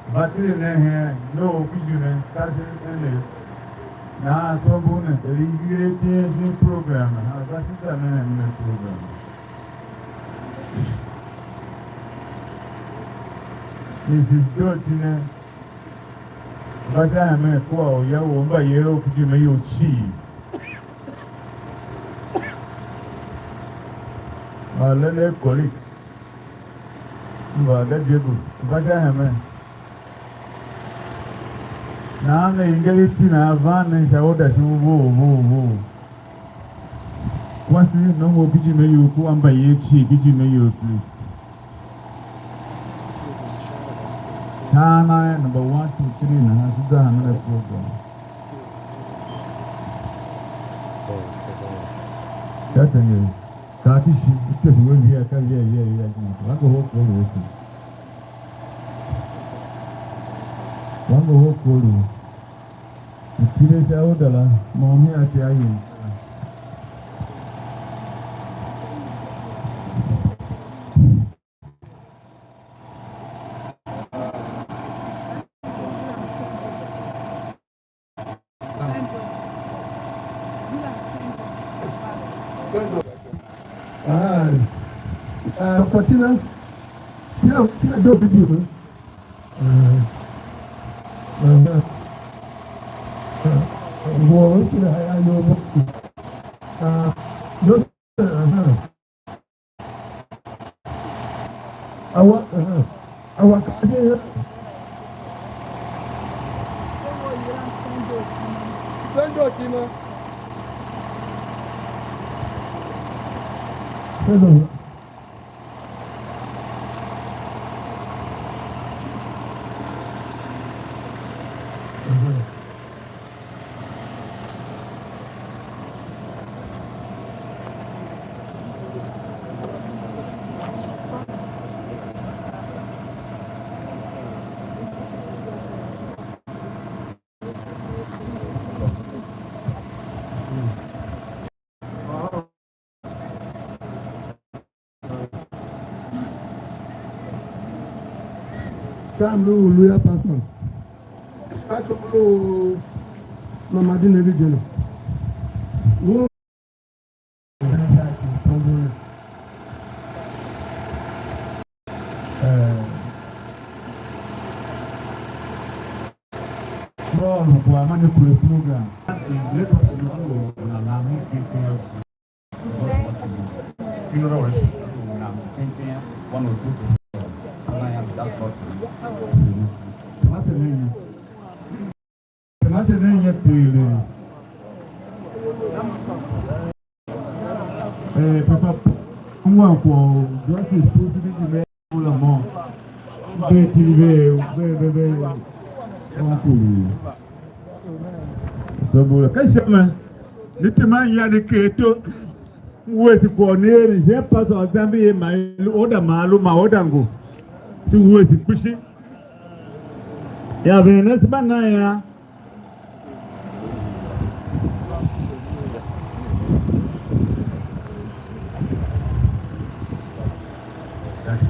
Mba tile ne hen, ne or ku ijime, ka se ene. Nahan tsombor ne, er i ngeren iti yen shin program nahan, va sisa ne hen ne program. Missus Dotty ne, va sha hemen kua u ya u mba ye u kujime you cii. Ma lele kolik, mba ga je gu, va sha hemen. Nahan ne inger iti na van ne sha order shi u vough, vough, vough. Kwase nongo kujime you kua mba ye cii kujime you, please. Tar na number one, two, three nahan, se za hanma la program. Ka tenge, ka ki shi, i tese we via, ka via, via, via, via. Wa ngohol kor u se. Wa ngohol kor u. Tile sha order la, môm hia ti a yem. Ah, ah, Kwatina, kila, kila do video. Ah, ah, ah, wo, kila, ah, yo, ah, yo, ah, Awa, aha. Awa ka je ya. Sendo tima. Sendo. Aha. Ka mlu u lu ya pastor. Pastor lu mama di ne vi je ne. Wo. Eh. Paul, kwa mane kure program. Let us know na na mu. Funeral, one or two people. Tamate nenye. Tamate nenye pele. Eh, papa, ngwa kwa Justice President me la mo. Be ti be, be, be, be. Onku. Dobula. Ka ishima, ni teman ya ni keto. Wuese kwagh u ne eren shin Apostle Zambi ye, ma i lu oda, ma a lu ma oda ngo. Ti wuese kpishi. Ya ven ne se mba nan ya. Okay.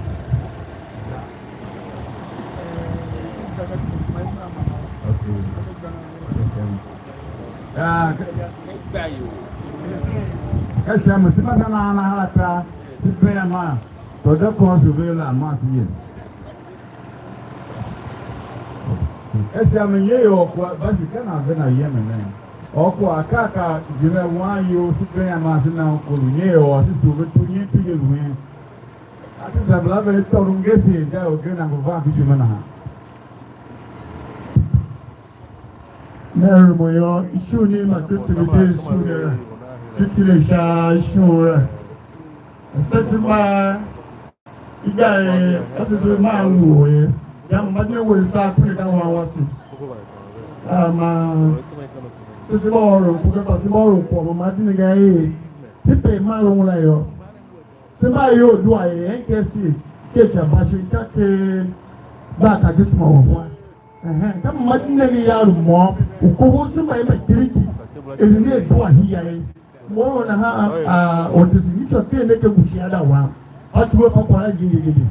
Ah, ka, ka sha mo, se mba nan a na hala ta, se bee a ma, to da kônso ve la ma se ye. Ka sha mo, nyer yô, kwagh va shi ka nan ve nan yem ne. Or kwagh akaa ka jime wan iyol, se bee a ma se na un koro, nyer yô, se sugh ve tu, nyer tu ye lu hen. A se za mbala ve tôron ngese, inja orgen a ngu van ku ishima nahan. Me rumun yô, ishughun i Mbakristogh ve de ishughun ne la, se tile sha ishughun la. Se se mba i ga er, a se se maa ngu ye, yam mba ne we sa kule ka wan wase. A ma se se mba ôron ku, ka se mba ôron kwagh ma ma dine ga er, se pe ma lun la yô. Se mba ior dua er N K C ke ica mbashi ka ken ba ka gisema u hwa. Ehen, ka ma di nenge ya lu môm, u kohol se mba i mba kiriki, er ne dua hia ye. Mo nahan, a, otisi ni cho tse ne ke gushi ada wa. A tuwe pa kwara gindi gindi.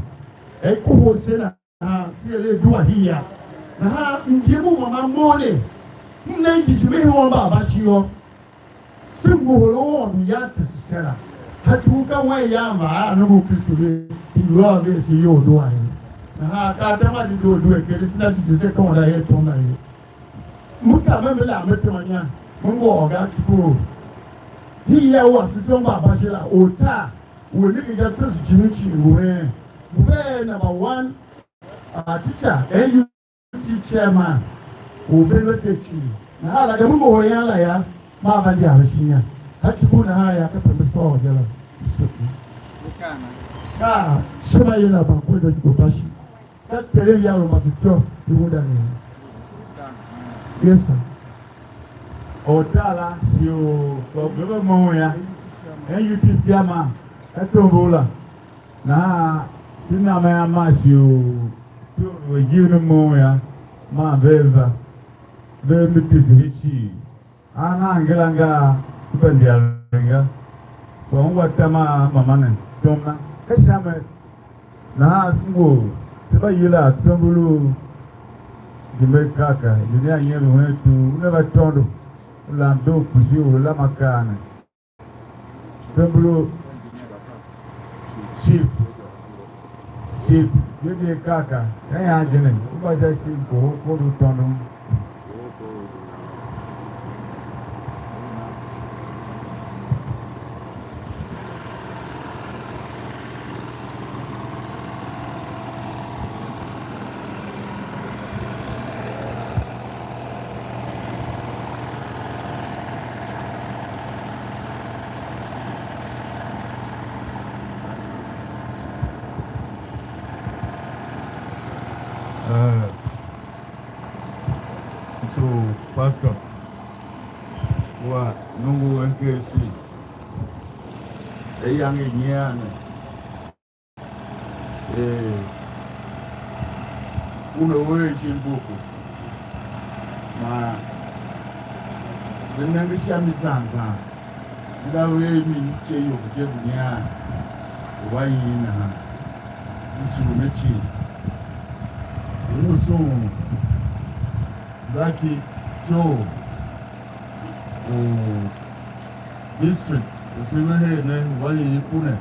E kohol se na, a, se le dua hia. Nahan mjim u mama mo ne, m ne jijime hon ba ba shi yô. Se ngohol Aôndo yan tese se la. Ka ci u ka wen yan va a nongo u Kristu ve, i lu a vese iyol dua ye. Nahan ka atema di due due kere se na ci se ka onda ye tom na ye. Mu ka me me la me tema nya, me ngôôr ga ci ko. Hi ya wa se se mba ba shi la, or tar, u ne ke ga tese jimi ci ngu hen. Ngu ve number one, a teacher, N U T chairman u Benefit cii, nahan la gema ngohol ian la yô, maa va ndia ve shin ian. Ka ci bugh nahan yô, ka pembe sôr je la. Ka ishima i na ban kwenda ki gba shi. Ka Terem ya lu mbase ityô i hunda ne. Yes, sir. Ortar la shi u kwagh u ve ve moughon yô, N U T chairman, ka tsombor la. Nahan se na me a maa shighe u ityou u ijir ne moughon yô, maa vea va, vea me tese her cii. A nan ngila ngaa, se gba ndyaren ga, kpa ungwa tam a mama ne tom na. Ka sha mi nahan se ngu se mba yila tsombor u Jime Kaka, Jime Anyier u hen tugh, una va tôndo, u lam doo kpishi u lam akaa ne. Tsombor u Chief, Chief, J J Kaka, ka ian je ne, u gba sha Chief, kohol kor u tôndon. Eh, so, Pastor, wa nungu N K C, ayange nyian ne. Eh, una wer shin boko, man ve nenge sha mi zan zan, nga ver mi ice ior je ngu nyian u a ii nahan, m sugh ne cii. U usu u zaki ityough u district u se ve her ne, u a ii ku ne.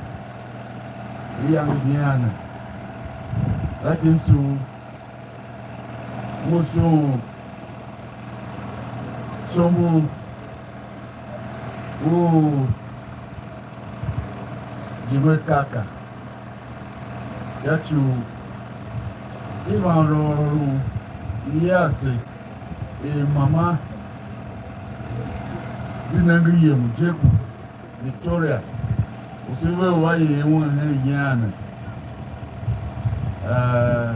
Iyange nyian ne, la ki msugh u shon tsombor u Jime Kaka, sha ci u i van rôôr u i ase er mama di nenge yem u Jeku. Victoria, u se ver u a yer un hen iyan ne, eh,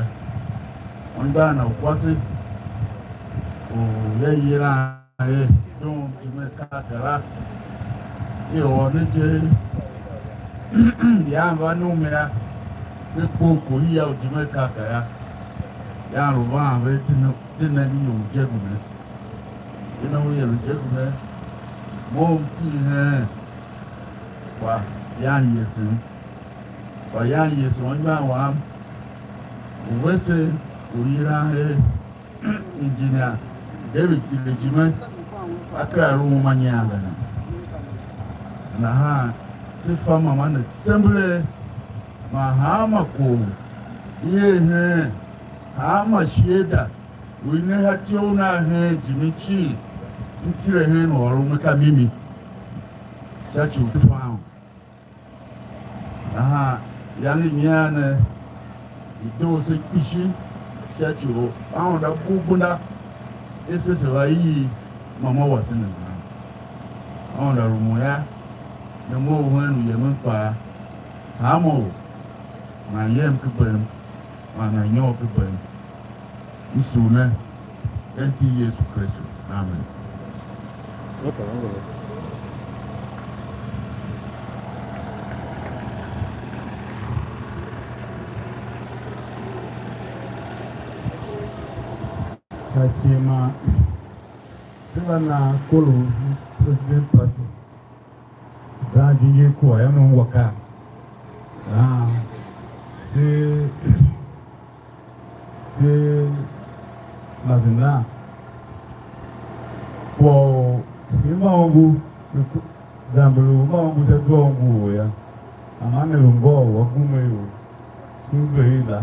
anmgbian u kwase u ya yilan er John Jime Carter la, Ior ne je, yan va num ya, ve kpo u ko i ya u jime kaka ya, yan lu van ve, de ne, de nenge ior je ne, de ne u yer je ne, mo u ti heen, kpa yan yesen, kpa yan yesen anmgbian wam u vese u yilan er Engineer David Kile Jime, a kera lu uma nyian ga ne. Nahan se fa mama ne tsembelee, man hanma kwagh u i er heen, hanma shiada u i ne sha ityough na heen Jime cii, m tile hen u ôron me ka mimi, sha ci u se fa un. Nahan iyange i nyian ne, i doo se kpishi sha ci u Aôndo a bugh gbenda, er se se va ii mama wase ne nahan. Aôndo a rumun yô, ne mough hen uyemen kpaa, hanma or nana yem ken bem, man nana nyôr ken bem. M sugh ne ken iti i Yesu Kristu. Amen. Ka cii man se va na kor u President Party. Zan jijingi kua yô, ne ungwa kaa. Nahan se, se mase nan kwagh u se mba ongo, zamber u mba ongo sha zwa u ngu u yô, man ne lu ngôu u a gume ior, shin ve i la.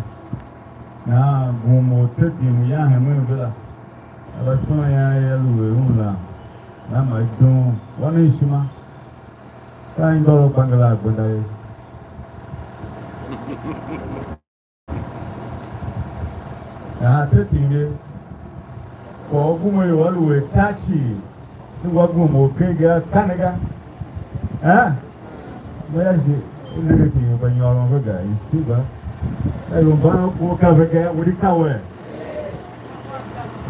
Nahan gum u tseten u yan hemen ve la, a va sôn ian er a lu er un la, na ma i doon. Wan ishima, ka anmgbian u Gbangila a gbenda ye. Nahan tseten ye, kwagh u gume ior a lu er tar cii, se ngwa gum u ken ga a kane ga. Eh? Mba ya shi u nenge ken ior mba nyôron ve ga, i shi va. Ka ior mban u ka ve ga, u di ka we.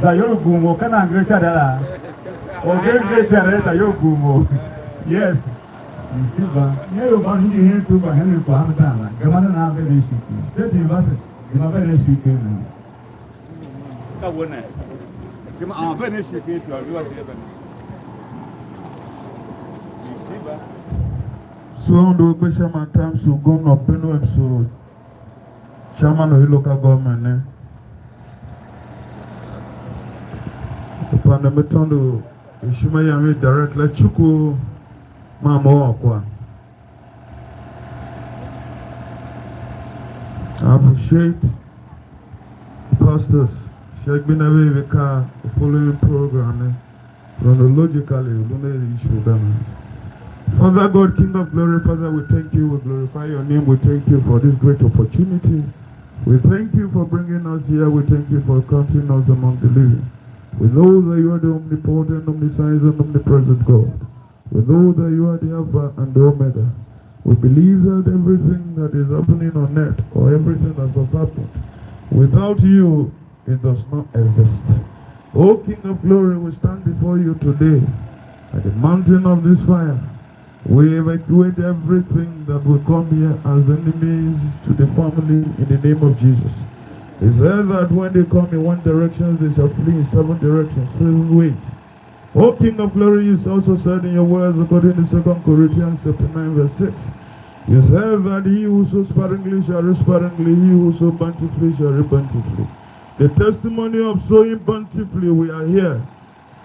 Za yor u gum u ka nan gre ca dara. Or gre gre ca dara, za yor u gum u. Yes. Msiba. Ye yo ba hidi hen tu ba henen kwa hamdan la. Gama na na ve ne shi ki. Te ti ba se. Gama ve ne shi ki ne. Ka wo ne. Gama a ve ne shi ki tu a viwa shi ve ne. Msiba. So ndo gbe sha man tam su gomna Benue mso. Chairman u i local government ne, u pande me tôndo ishima yam i direct la cuku man mo ôr kwagh. I appreciate the pastors sha gbenda ve ve kaa the following program ne. Chronologically, we don't know the issue, Father God, King of glory, Father, we thank you, we glorify your name, we thank you for this great opportunity. We thank you for bringing us here, we thank you for counting us among the living. We know that you are the omnipotent, omniscience, and omnipresent God. We know that you are the Alpha and the Omega. We believe that everything that is happening on earth or everything that has happened, without you, it does not exist. O King of glory, we stand before you today at the mountain of this fire. We evacuate everything that will come here as enemies to the family in the name of Jesus. He said that when they come in one direction, they shall flee in seven directions, seven ways. O King of glory, you also said in your words, according to Second Corinthians chapter nine, verse six, you said that he who sows sparingly shall reap sparingly, he who sows bountifully shall reap bountifully. The testimony of sowing bountifully, we are here.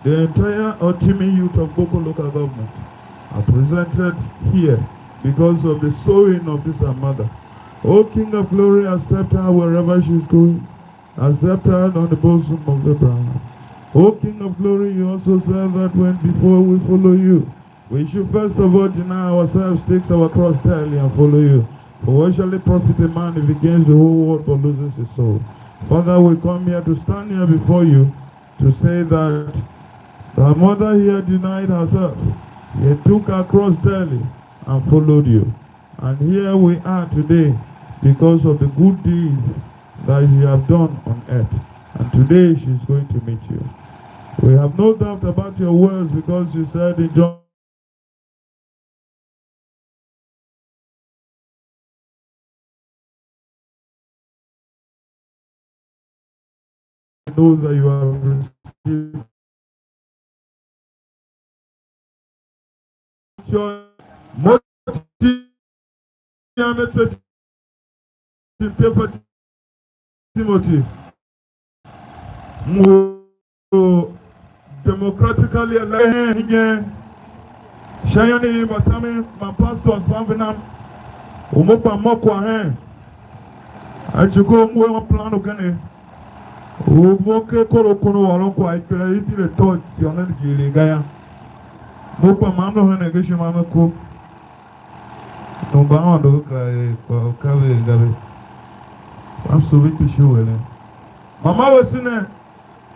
The entire Ortimi youth of Boko local government are presented here because of the sowing of this our mother. O King of glory, accept her wherever she is going. Accept her on the bosom of Abraham. O King of glory, you also said that when before we follow you, we should first of all deny ourselves, take our cross daily, and follow you. For what shall it profit a man if he gains the whole world but loses his soul? Father, we come here to stand here before you to say that our mother here denied herself, yet took her cross daily and followed you. And here we are today because of the good deeds that you have done on earth. And today she is going to meet you. We have no doubt about your words because you said in John those that you have received. Mo ti yam etse Timothy. Mo democratically elected hingen sha ian i mbatamen man pastors mban ve nam u mo gba mo kwagh hen. A ci ko m we ma plan ugen u mo ke koro kun u ôron kwagh ikpela i tile tôô ityôhnen jighilii ga yô. Mo kpa ma m lu hen ege ishima me ku. Ngu mba Aôndo ve kera er kwagh u ka ve er ga ve. Kpa m sugh ve kpishi u eren. Mama wese ne,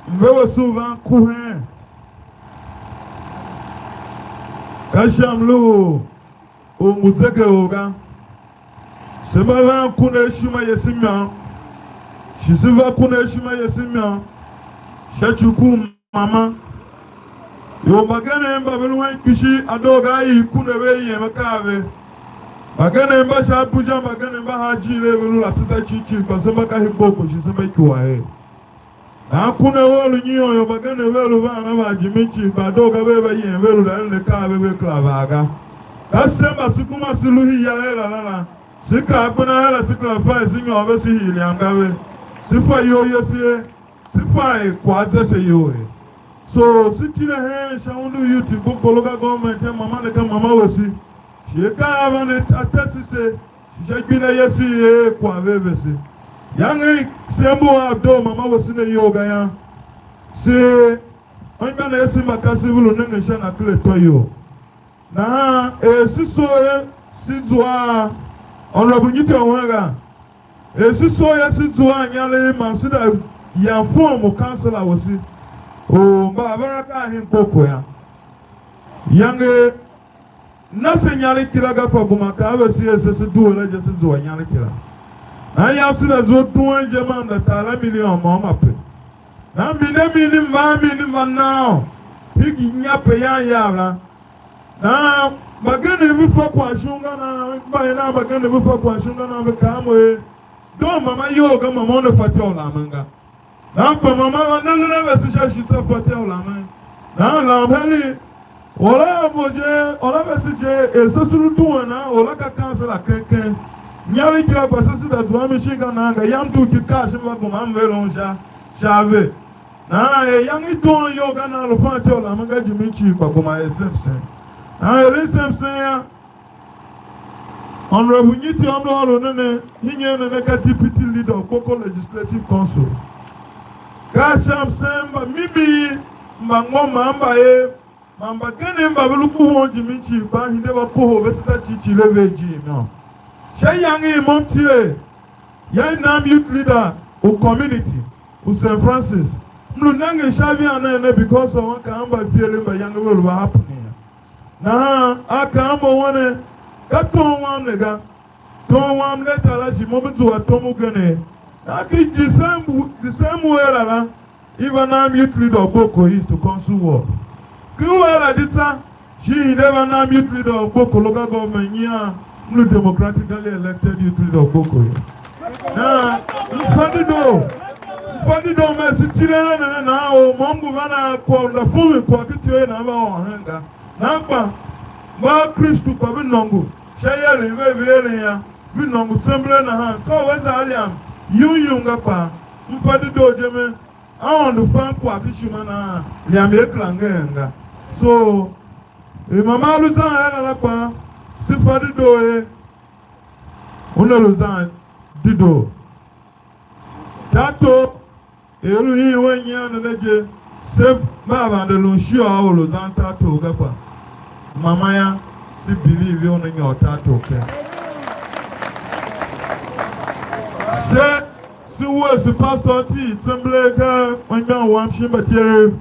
mve wese u van ku heen? Ka sha mlu u ngu zegeor ga. Se mba van ku ne ishima yese imôôn, shi se va ku ne ishima yese imôôn, sha ci ku mama. Ior mbagenev mba ve lu hen kpishi a doo ga a i ku ne ve yem akaa ve. Mbagenev mba sha Abuja, mbagenev mba han ijiir ve lu la se za cii cii, kpa se mba ka hii kpokpo shi se mba icuwa er. Nahan ku ne vea lu nyion ior mbagenev vea lu van a van jimin cii, kpa doo ga vea va yem ve lu la eren akaa ve ve kera vaa ga. Ka se mba se kuma se lu hii ya her la la la, se kar gbena her la se kera fa er se nyôr ve se hii liam ga ve. Se fa iyol yase ye, se fa er kwagh a ze se iyol ye. So se tile heen sha undu youth gbo kpolo ga government ya mama ne ka mama wese. Shi akaa a van a tese se, shi sha igbenda yase i er kwagh ve vese. Iyange i se mbu a doo mama wese ne iyol ga yô, se anmgbianev ase mba kasev ve lu nengen sha na ker atô iyol. Nahan er se soo ye, se zua a Honorable Nyityô wen ga, er se soo ye se zua a inyaregh man se da yam form u kansela wese u mba a va ra ka a hen kpokpo yô. Iyange na se inyaregh kila ga, kpa gema ka a vese er se, se due la je, se zua inyaregh kila. Nahan yam se za zua duen je, man za tar a milion môm ape. Nahan minde mindi mva mindi mva nao, hii nyi pe yan yav la. Nahan mbagenev ve fa kwagh shon ga nan, mba er nan mbagenev ve fa kwagh shon ga nan, ve kaa mo er, doo mama iyol ga, mama una fatyô u lamen ga. Nahan kpa mama va nengen a vese sha shi tsô fatyô u lamen. Nahan lam heli, or a mo je, or a vese je, er se se lu duen nan, or a ka kansela keng keng. Inyaregh kila kpa se se za zua mi shin ga nan ga, yam dugh ki kaa shin va gema m ver un sha, sha a ve. Nahan er iyange i doon iyol ga nan lu fatyô u lamen ga jimin cii, kpa gema er sem sem. Nahan er i sem sem yô, Honorable Nyityô m lu ôron ne ne, hingen ne ne ka deputy leader u Kpoko Legislative Council. Ka sha msen mba mimi, mba ngô man mba er, man mbagenev mba ve lu kohol jimin cii kpaa hide va kohol ve se ta cii cii le ve ijir imô. Sha iyange i mo m tile, ya i nam youth leader u community u Saint Francis. M lu nengen sha avian nen ne because of ankaam mba ifiegh mba iyange ve lu va happen yô. Nahan a kaa a mo wen, ka tom wam ne ga. Tom wam leta la shi mo me zua tom ugen. Nahan ki December, December era la, i va nam youth leader u Kpoko East to council ward. Ki wera di tsa, shi i hide va nam youth leader u Kpoko local government nyian, m lu democratically elected youth leader u Kpoko ye. Na m fa dedoo, m fa dedoo mer se tile a ne ne nahan or mo m ngu van a kwagh u nda fumin kwagh ki ityough na va ôr hen ga. Nahan kpa mba Kristu kpa ve nôngo sha ieren ve ve eren yô, ve nôngo tsember nahan, ka u ve za a liam yum yum ga kpaa. M fa dedoo je me, Aôndo fan kwagh ken ishima nahan, liam er kera ngeen ga. So, er mama a lu zan her a la kpaa, se fa dedoo er una lu zan dedoo. Tato, er u i wen nyian ne ne je, se mba a vande lun shughul u lu zan tato ga, kpa mama yam, se believe una nyôr tato keng. Se, se wuese pastor ti tsembelee ken anmgbian wam shin mbatyerev.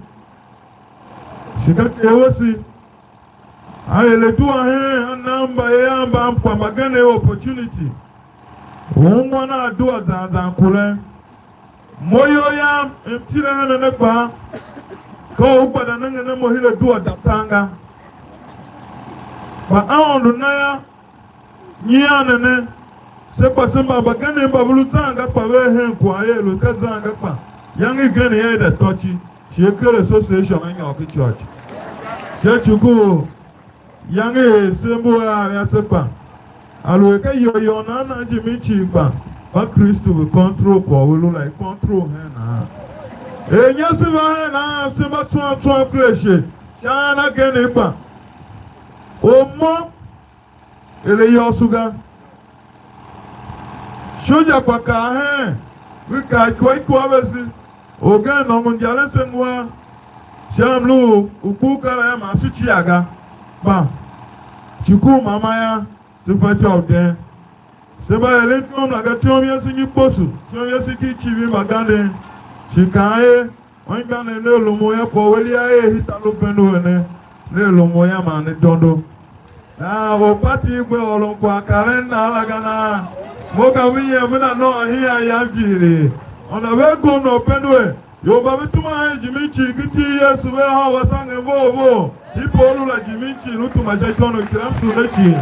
Shi ka ter wese, a er adua hen, a na mbayev mba mkpa mbagenev opportunity u ungwan a adua zan zan kuren. Mo iyol yam m tile hen a ne kpaa, ka u gbada nengen a mo her adua dasan ga. Kpa Aôndo na yô, nyian ne ne, se kpa se mba mbagenev mba ve lu zan ga kpa vea hen kwagh er lu ka zan ga kpa, Iyange igen ia enda tôci, shi a ker association a nyôr ken church. Sha ci ku iyange er se mbu a ave ase kpa, aluer ka yôôyôô nan nan jimin cii kpa, mba Kristu ve control kwagh u i lu la, i control hen nahan. Er nya se va hen nahan se mba tsôôn tsôôn ker ashe, sha an agen ne kpa, or mo er ayôôso ga. Shoja kpa kar hen, ve kar ikua ikua vese, orgen nôngo injaren se ngua sha mlu u ku kar a man se cia ga, kpa shi ku mama yô, se fatyô u den. Se mba eren ityom la ga, ityom yase nyi kposo, ityom yase ki icivir mbaganden, shi kaan er, anmgbianev, ne lumun yô, kwagh u Elia er hita lu pendo ne, ne lumun yô, man ne dondo. Nahan orpati i gbe ôron kwagh karen nan la ga nahan, mo ka ve yem ve na nôô ahian yam jighilii. Or nana ver gomna u Benue, ior mba ve tuma hen jimin cii ken iti i Yesu, ve hôô va sange vough vough, i Paulu la jimin cii lu tuma sha ikônough kila msughune cii.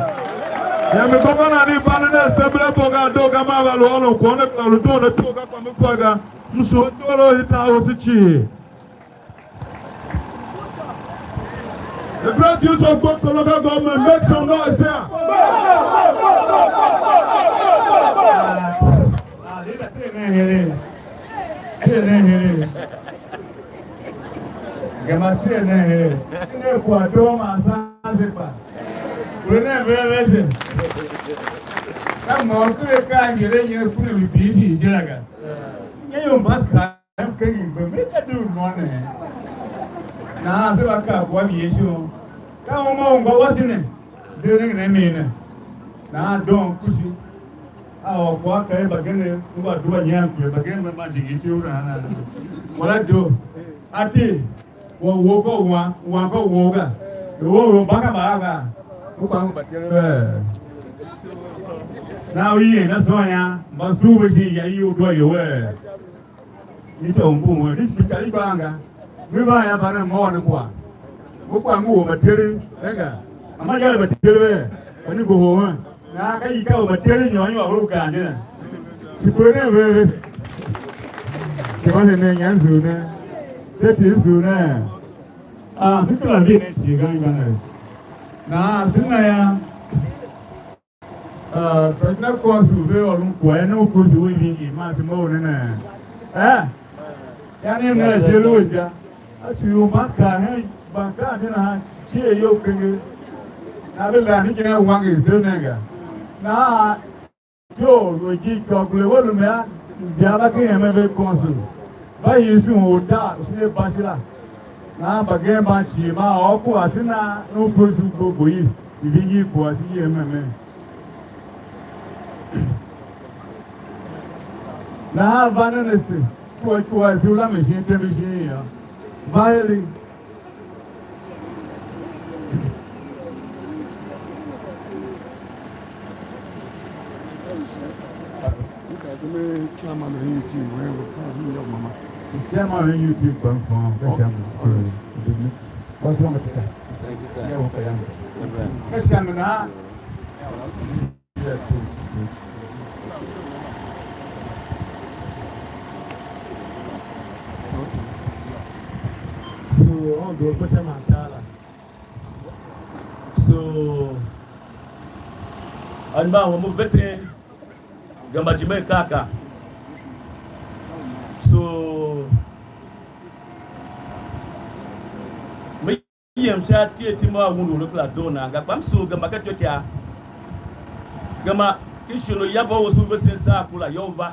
Yem i gba mba nan i ban ne asembly board ga, a doo ga, maa va lu ôron kwagh ne kera lu doon ato ga, kpa me fa ga, m sugh atoroo i tar wase cii. The great youth of God, local government, make some noise there. Ah, leader, say amen here. Say amen here. Gema, say amen here. Ne kwa doma sanze pa. Kule ne veve se. Kama kule ka ngere nye kule vibisi jiraga. Nye yomba ka. Em kegh i gbe, me ka di u nôô ne. Nahan se va kaa kwagh Yesu. Ka uma u ngô wase ne, de nengen a mi ne. Nahan doon kpishi. A ôr kwagh, kaa er mbagenev, u va due nyian pue, mbagenev mba jingir ityough nahan. Wala doo. Ati, wou wou ka u wan, wan ka u wou ga. Wou wou mba ka mba a ga. U kpa u mba teren vee. Na u yem na sôôn ya, mba sugh ve shin ya i u due ior. Ni ca u mbum, ni ni ca i gban ga. Mi van ya varen mo ne kwagh. Mo kwagh ngu u mbateri, enga. Ama ya mbateri ve, kpa ni ngohol wen. Na ka i ka u mbateri nyôr nyôr u kan je na. Si kure ne ve ve. Ke va ne ne nyan zu ne. Te ti zu ne. Ah, mi kila vi ne si ga ga ne. Na, si na ya. Ah, President Consul ve ôron kwagh ne u Kristu u ivin i man se mough ne ne. Eh? Ya ne mna je lu ja. A ci u mban kaa hen, mban kaa ne nahan, je you kenge. Na ve la ni je wange se ne ga. Na yo, lu ji ko gule wo lu me a, bia ba ke hemen ve Consul. Va Yesu u tar, u shi ne bashila. Nahan mbagenev mban cii maa ôr kwagh se na u Kristu u gbo gbo i, i vingir kwagh se yem memen. Nahan va nen ase, kwagh kwagh se u lamen shin tembe shin yô. Va eren. Chairman u YouTube, wewe, kwa hiyo mama. Chairman u YouTube kwa mfano, kwa chairman. Kwa kwa mtaka. Thank you, sir. Ya wako yangu. Amen. Kwa chairman na. So, on do kwa chairman tala. So, anmgbian wam u vesen, gema jime kaka. So, me yem sha ati ati mo a undu u lu kera doo nan ga, kpa m sugh gema ka ityôkyaa. Gema i shon u yambe u usu vesen saa kura yô, u va.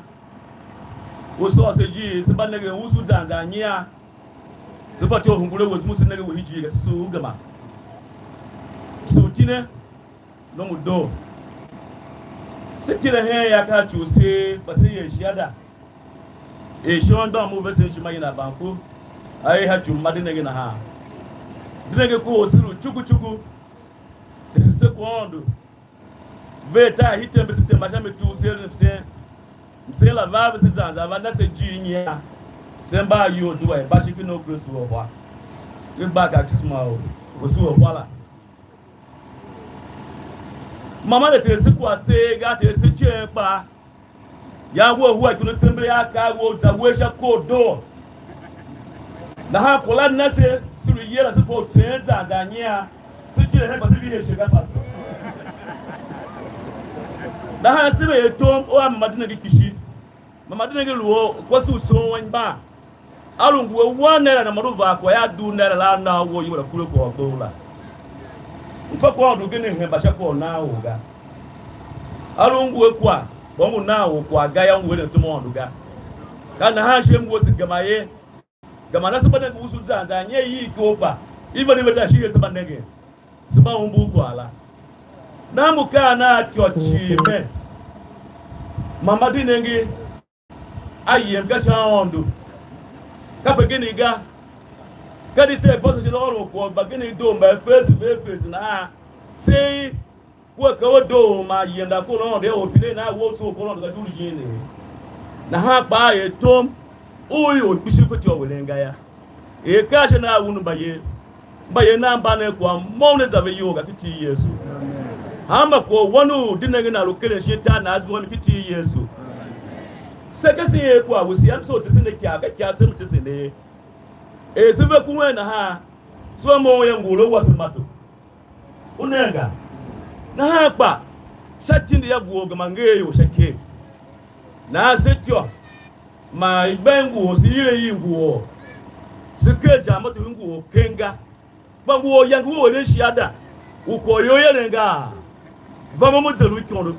U sôr se ijir, se mba nengen usu zan zan nyian. Se fatyô u hungure we zum u se nenge we ijir ga, se sugh u gema. Sugh tine, nom u doo. Se tile hen ya ka ci u se, kpa se yer shiada. Er shon dôm u vesen ishima yina ban ku, a er sha ci u ma de nenge nahan. De nenge ku u se lu cuku cuku. Tese se ku Aôndo. Ve tar hii tembe se tema sha mi tugh se eren msen. Msen la va ve se zan zan va na se ijir nyian. Se mba a iyol due, ba shi ken u Kristu u ahwa. Ve gba ka tisema u Kristu u ahwa la. Mama ne tese se kwagh tseegh ga, tese se ceen kpaa. Yan wea hua ikun tsember a kar wou za uwegh sha kordoo. Nahan kwagh la na se, se lu yila, se fa u tseen zan zan nyian, se tile hen, kpa se vihi ashe ga, pastor. Nahan se ve er tom u a mama dinenge kpishi. Mama dinenge lu or, kwase u soon imban. A lu ngu a wan naira, na man u vaa kwagh a dugh naira la, a na a wou, iwer a kure kwagh u gbe u la. M fa kwagh u Aôndo ugen hemba sha kwagh u nan or ga. A lu ngu a kwagh, kpa u ngu nan or kwagh ga yô, u ngu eren tom u Aôndo ga. Ka nahan shi m ngu a se gema ye. Gema na se mba nenge usu zan zan, nyi i ikor kpa i vende ve da shi ye se mba nengen, se mba umbur kwagh la. Nahan mo kaa a na a ityô cii mer, mama di nenge a yem ga sha Aôndo. Kape gen i ga, ka di se apostol shin ôron kwagh u mbagenev doo mba Efese ve Efese nahan, se i Kua ka u doo man yenda korondo, er orpinen a wou soo korondo ka shughul ijir ne. Nahan kpaa er tom u ior kpishi fetyô u eren ga yô. Er ka ashe nan a un mbayev, mbayev nan mba ne kwagh môm ne za ve iyol ga ken iti i Yesu. Hanma kwagh u wan u di nengen nan lu keren shin tar nan zua mi ken iti i Yesu. Se kesen er kwagh u se yam, se u tesen ne ikyav, ka ikyav se m tesen ne ye. Er se ve ku wen nahan, se va moughon ya ngule wase mato. U nenge ga? Nahan kpa, sha tindi yô, ngu or gema nger ior sha ikev. Nahan se ityô, man i gba i ngu or, se yila i ngu or, se ker ijammoto i ngu or keng ga. Kpa ngu or yange u eren shiada u kwagh u ior i eren gaa? Va mo, mo ze lu ikondo.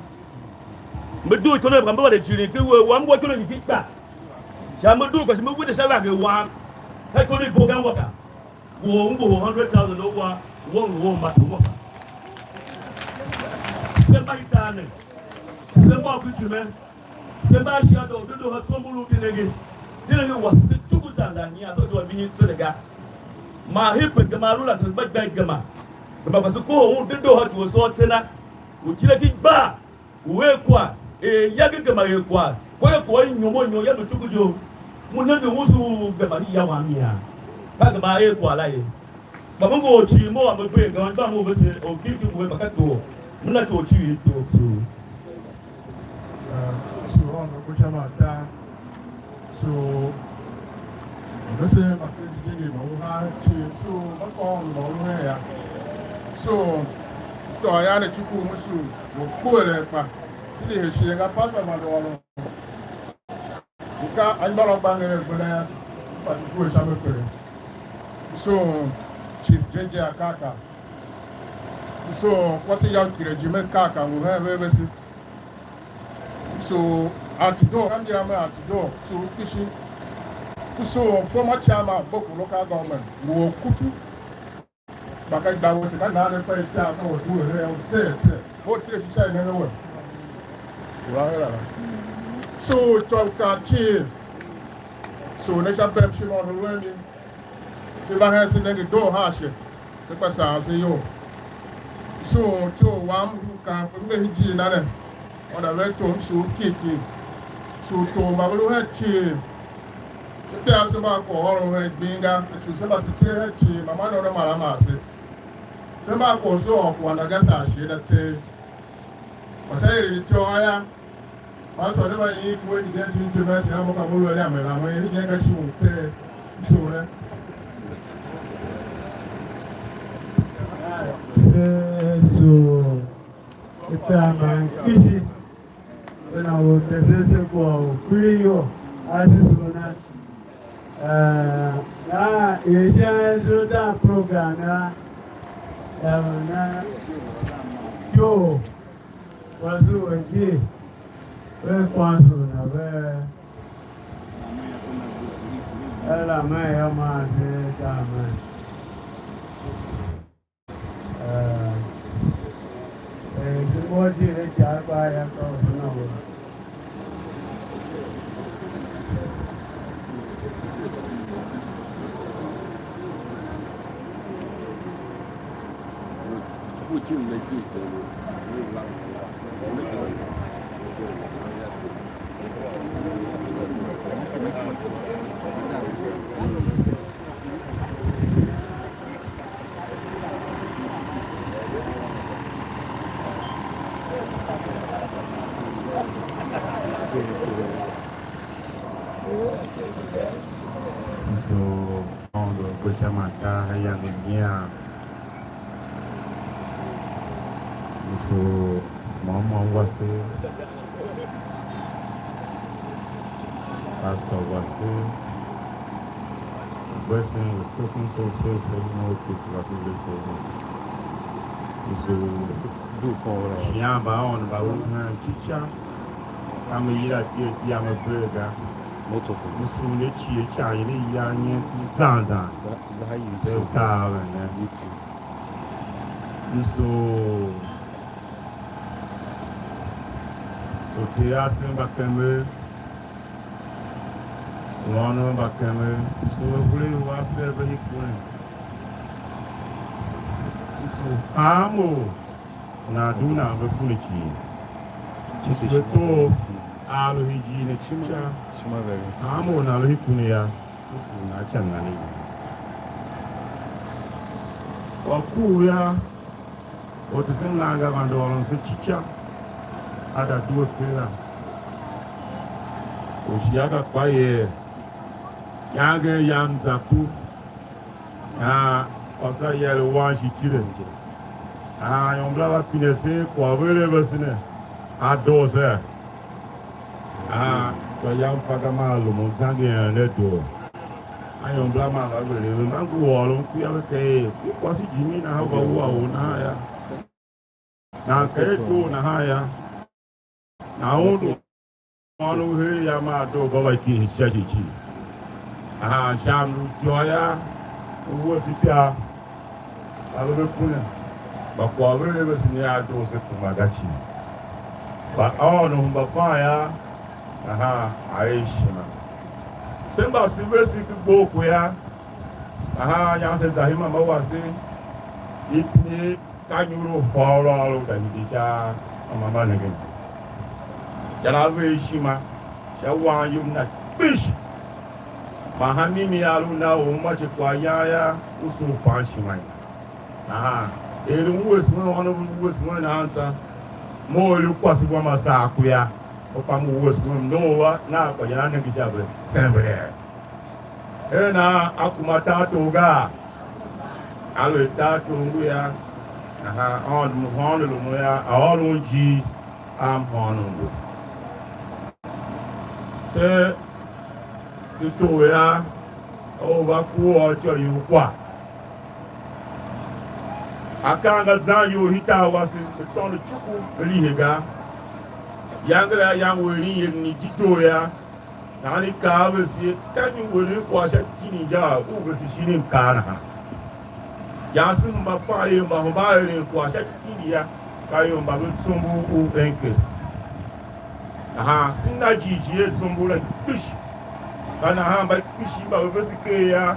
Me dugh ikondo, kpa me vande jirin ken uwegh wam, m ngu ikondo ngi ki kpa. Sha me dugh, kpa shi me wende sha vagher wam, ka ikondo i bo ga, m wa ga. Ngu or, ngu or hundred thousand, u wa, u wa ngu or mba, u wa mba. Se mba i tar ne, se mba u ijime, se mba shiada u dedoo ha tsombor u dinenge. Dinenge wase se tsuku zan zan nyian, se zua vihin tsere ga. Man hempen gema a lu la, gema gba gema. Gema kpa se kohol un dedoo ha ci u soo tsena, u tile ki gbar. U er kwagh, er iyange gema er kwagh, kwagh er kwagh u inyom u inyom, ya lu cuku je u, mo nenge usu u gema ni ya wam ian. Ka gema a er kwagh la ye. Kpa mo ngu or cii, mo a me bee gema, gba mo vese, orkiriki ngu ve, kpa ka tor, mo na tor civir tor tsoo. Ah, so, Aôndo ko sha ma tar. So, vese mba ken jijingi ma u har cii, so, mba kôôn ma u lu hen yô. So, tôô ian ne cuku musu, mo kpugheren kpa, shin di he shighe ga, pastor vande ôron. Ka anmgbianev gba ngeren gbenda yô, mba ti due sha me fere. So, Chief J J Akaka. So, kwase yô, Kire Jime Kaka ngu hen ve vese. So, Antidote, ka m yila mer Antidote, so, u kpishi. So, former chairman Boko Local Government, ngu or kutu, kpa ka igba wese, ka nan ne fa itar, ka u due her, u tser, tser. Mo tile shi sha i nenge we. U la her la. So, tsô u kar cii. So, ne sha bem shima u lu a mi. Se va hen se nenge doo haa ashe, se gba saan se iyol. So, ityough wam u kan pe m ve hijir na ne, Aôndo a ver tom sugh kiki. Sugh tor mba ve lu hen cii. Se pia se mba a kwagh ôron hen gbing ga, se mba se tile hen cii, man ma nongo ne mar a mar se. Se mba a kwagh se ôr kwagh na ga saa shighe da tseegh. Kpa sha er ityô a ya, Pastor ne va nyi ku hegen jim jim a shi a mo ka mo lu a mo la mo, hegen ka shi u tse sule. Yesu, ita man kpishi, na u tese se kwagh u kwili iyol a shi sule na. Eh, na er sha Jordan program na, eh, na, yo. Kwase u a di, ve kwase u na ve, ve lamen yô, maa se ta amen. Eh, eh, se mough ijir ne icar kpaa yô, ka u se nôngo. So, Sha man tar ayange nyian, m sugh môm môm wase, pastor wase, u vesen u tsoson se u se u se u se u Kristu wase u vesen u. M sugh Dukon la. Shian mba Aôndo mba ve lu hen Chicha, ka me yila iti iti a me bee ga. Moto ko. M sugh ne cie ican i ne ya nyen zan zan. Za, za ha se YouTube. Utar ven ne. YouTube. M sugh uter asev mba kemev, sugh ônov mba kemev, sugh ahulev u asev ve i kpen. M sugh hanmô u nan dugh nan ve ku ne cii. Yesu ve too a lu hijir ne Chicha, hanmô u nan lu hikun yô, Yesu u nan ican ngan i. Kwagh ku yô, ortesen nan ga vande ôron se Chicha, a da due ker la. U shi a ga kpa yer, iyangen yam za ku. Nahan kwase la yere wan shi tile. Nahan iormbra va pine se kwagh ve ere vese ne, a doo se. Nahan tsô yam fa ga maa lumun zange eren ne doo. Iormbra maa va veren ve, mba ngu ôron ku yô, ve kaa er, i kwase jimi nahan va wua u nahan yô. Nan ka er doo nahan yô, nan undu ônov her yô, maa doo gba va kighir sha ci cii. Ahan sha mlu jôô yô, u wuese ipyaa, a ve ve kune, kpa kwagh ve er vesen yô, a doo se kuma ga cii. Kpa Aôndo hemba fan yô, nahan a er ishima. Se mba se vese ki gbough ku yô, nahan yô, se za hima ma wase, i pine ka iniongo hôôrôôr u da hide sha amambanenge. Sha na ver ishima sha wanyom na kpishi. Man ha mimi a lu na u uma ci kwaghyan yô, u sugh fan ishima yô. Nahan er u wuese wen ônov, u wuese wen nahan tsô, mo u lu kwase wam a saa ku yô, u fa mo wuese wen, mo u a na kwaghyan a nenge sha ve sembere. Her nahan a kuma tartor gaa? Aluer tartor ngu yô, nahan Aôndo mhôônom u mo yô, a ôron ijir a mhôônom ngu. Se de too yô, a u va kuugh a ityô you kwagh. Akaa nga zan iyol hitar wase, ve tôndo cuku, ve lihe ga. Iyange la iyange u eren ieren i dedoo yô, nahan i kaa a vese er, ka nyi u eren kwagh sha tindi inja u vese shin mkar nahan? Yam se hemba fan er mbahemba a eren kwagh sha tindi yô, ka ior mba ve tsombor u Enkestu. Nahan se na jighjigh a tsombor la kpishi. Ka nahan mba kpishi mba ve vese ker yô,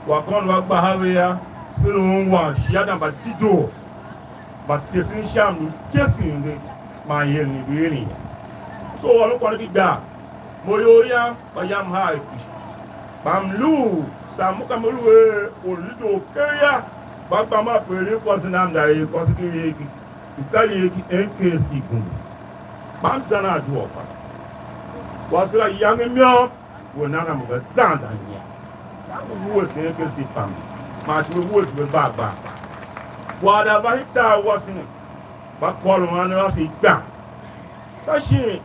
kwagh kônough a gba a ve yô, se lu ungwan shiada mba dedoo, mba tesen sha mlu ityesen ve man ieren i ve eren yô. So ôron kwagh ne ki gar, mo iyol yam, kpa yam haa kpishi. Kpa mlu u, saa mo ka me lu er or u dedoo keng yô, kpa gbem a pe eren kwase na, m da er kwase ken ier ki, ki ka ier ki N K S T Gumbo. Kpa m zan adua kpa. Kwase la yange môm, we nan a mo ga zan zan nyian. Ka u wuese N K S T family, man shi we wuese ve gbar gbar kpa. Kwagh da va hen tar wase ne, mba kôron anmgbian ase ikpan. Tsô shin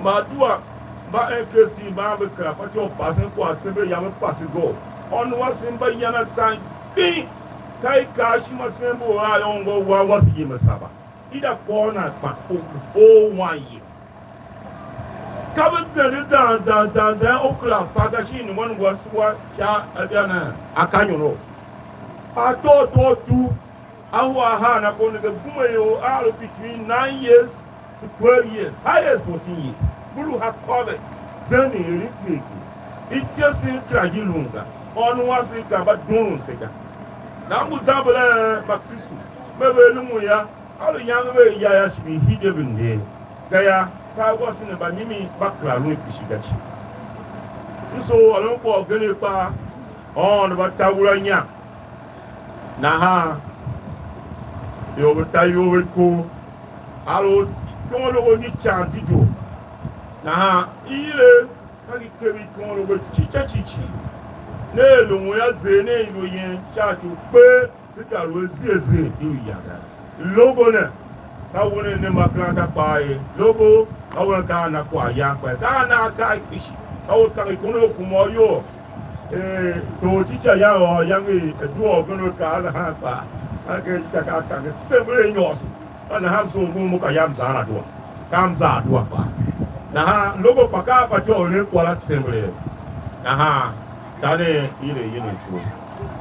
mbaadua mba N K S T mban ve kera fatyô u pasen kwagh tsember yam ve pase ga. Ônov wase mba yan atsan gbing, ka i kar ishima se mbu a ungwa wan wase yem asaba. I da kôr nan kpa u u wan ye. Ka ve zende zan zan zan zan, u kera fa ga shin ungwan wase wa sha adia ne, a ka nyôron. A tôô tôô tu. Ahwa ahan a ko nenge bumeor a lu between nine years to twelve years, highest fourteen years. Ngu lu ha kôve, zenden er i kpiligh kpiligh. Ityesen kera ngi lun ga. Ônov wase kera mba doon se ga. Nahan ngu zamber a Mbakristu, me ve lumun yô, a lu iyange ve ya yô, shi ve hide ve nder. Gayô, ka wase ne mba mimi mba kera lun kpishi ga cii. M soo ôron kwagh ugen kpaa, Aôndo va ta ura inya. Nahan ior ve ta iyol ve iko, a lu ikôngo loho ngi ican dedoo. Nahan i yile ka ngi kev ikôngo loho cica cii cii. Ne er lumun yô, zer nen ilo yen sha ci u kper, se za lu azie azie di u ya ga. Logo ne, ka wen ne makeranta kpaa ye. Logo, ka wen ka a na kwaghyan kpaa. Ka a na akaa kpishi. Ka u kange ikondo u kuma u iyol. Eh, tor cica yan ôr iyange, a due u gen u kaa nahan kpaa. Ka ken cica ka a kange, sembera nyôôso. Ka nahan m soo ngun mo ka yam zaan adua. Ka m za adua kpaa. Nahan logo kpa ka a fatyô u eren kwagh la tsembelee. Nahan ta nen i le yen iko.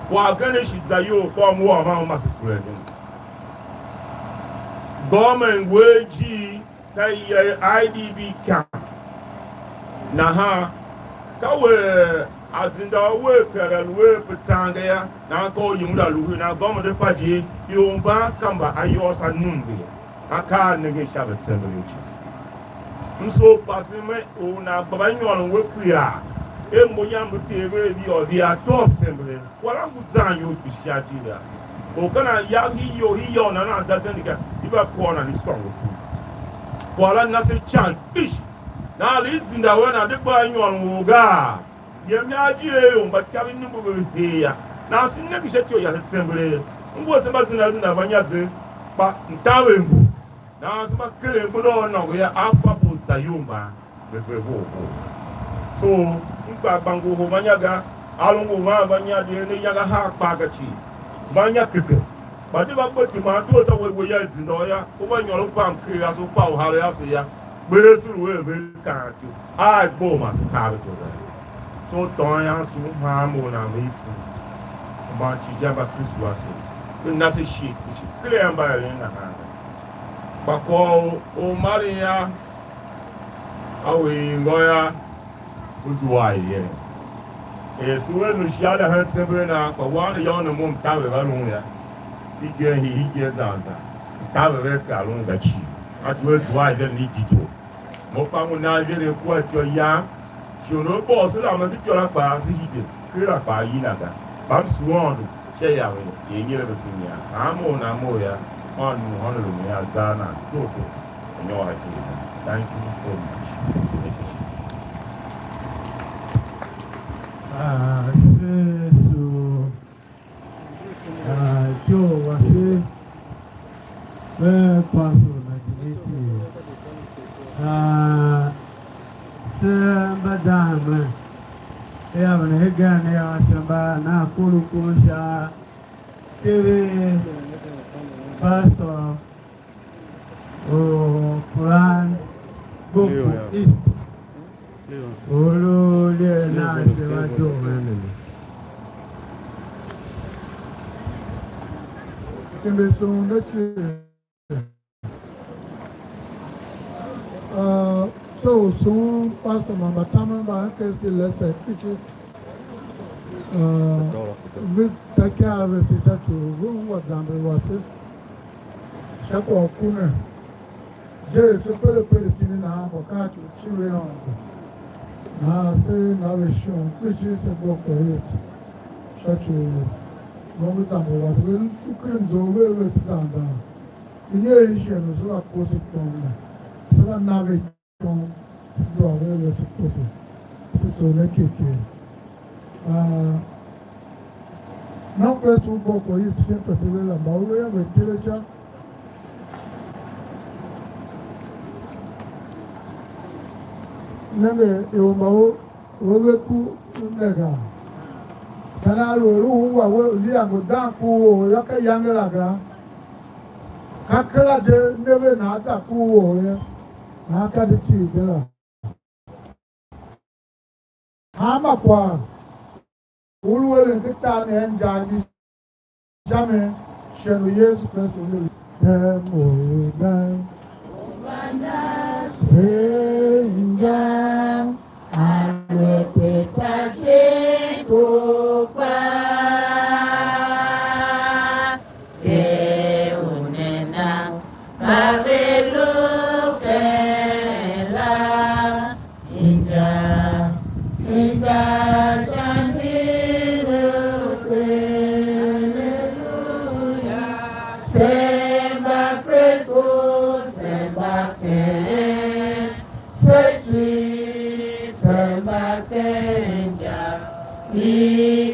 Kwagh gen shi za iyol, ka u m wua man u mase kuren yen. Gôômenti ngu a ijir, ka i IDP camp. Nahan ka wea zenda u wea kera lu a pe tsange yô, nahan ka u yum la lu her, nahan gômenti fa je, ior mban ka mba ayôôso a num ve yô, akaa a nengen sha ve tsembelee je. M soo pasen me u nan gba va nyôron we kuiaa, er mo yam, lu Ter ve a viôr, via tôô msembelee. Kwagh la ngu zan iyol kpishi sha ajiir ase. Or ka nan ya hiyol hiyol, nan nan za zende ga, i va kôr nan i sôngo pue. Kwagh la na se ican kpishi. Nan lu i zinda we, nan de gba a nyôron or gaa? Yem ya ajiir a ior mba tav i numbu ve hee ya. Nan se nenge sha ityô yase tsembelee. M ngu a se mba zenda zenda va nya ze, kpa mtaver ngu. Nahan se mba keren gbenda u nôngo yô, a fa bo za iyol mban, ve ve vough vough. So, m kpa gba ngohol mba nya ga, a lu ngohol mba nya di ne iyange ahar kpaa ga cii. Mba nya keke. Kpa di va gbe ti man due tsô we, we ya i zindô yô, u va nyôr u pam ker ase, u pa u haren ase yô, kper ase lu er ve kaan ityough. A i gbo u ma se kaa ve ityough ga. So, tôôn yam su u haan mo u nan ve i pue. Mban cii, mba Kristu ase, ve na se shighe kpishi. Ker a mba eren nahan ga. Kpa kwagh u, u maren yô, a u ii ngô yô, u zua a yen. Er se wer lu shiada hen tsember nan, kpa wan ne yô, ne mo mtaver va lun yô. Hegen hii, hegen zan zan, mtaver vea kar lun ga cii. A tue a zua a yen i dedoo. Mo kpa ngu nan iveren kua ityô yam, shi u ne u bôr se la, me de ityô la kpaa, se hide, ker la kpaa yina ga. Kpa m sugh Aôndo sha iyaven, er nyi er a vese nyian. Hanmô u nan mough yô, Aôndo ngu hônor u mi a zar nan doo doo, anyôr a Ter. Thank you so much. Ah, se su, ah, ityough wase, ve kwase u Nagineti. Ah, se mba zan mle, er a vende hegen ne yô, se mba nan kor u kon sha TV, Pastor u Kuran Boko East, u lu lier nan se va doo hen ne. Kimbi sum ne cii. Ah, so u sughun pastor man mbatamen mba hen ken lese kpishi, ah, ve ta ikav vese sha ci u ve ungwa zamber wase sha kwagh u ku ne. Je er se pere pere tindi nahan, kpa ka ci u civir Aôndo. Nahan se na ve shon kpishi, se gba kwagh sha ci u nongo zamber wase ve lu ken mzough vea vese zan zan. Inyaregh i shighe u se va kose tom ne, se va na ve tom, zua ve a vese kose, se soo ne keke. Ah, nongo Kristu u Boko i shin pase ve la, mba u ve yô, ve tile sha. Nenge, ior mba u, u ve ku ne ga. Ka nan lu er u ungwa we, u lian ngu zan ku u or yô, ka iyange la ga. Ka kera je ne ve nan za ku u or ye, nahan ka di cii je la. Hanma kwagh u lu eren ken tar ne a injaa ngi sha mi, shin u Yesu Kristu u lu. Tem u i dan, se injaa, a lu te ta shin ku kpa. Te u ne na mba ve lu ken la, inja, inja sha mi lu ken. Aleluya. Se mba Kristu, se mba ken, se cii, se mba ken inja i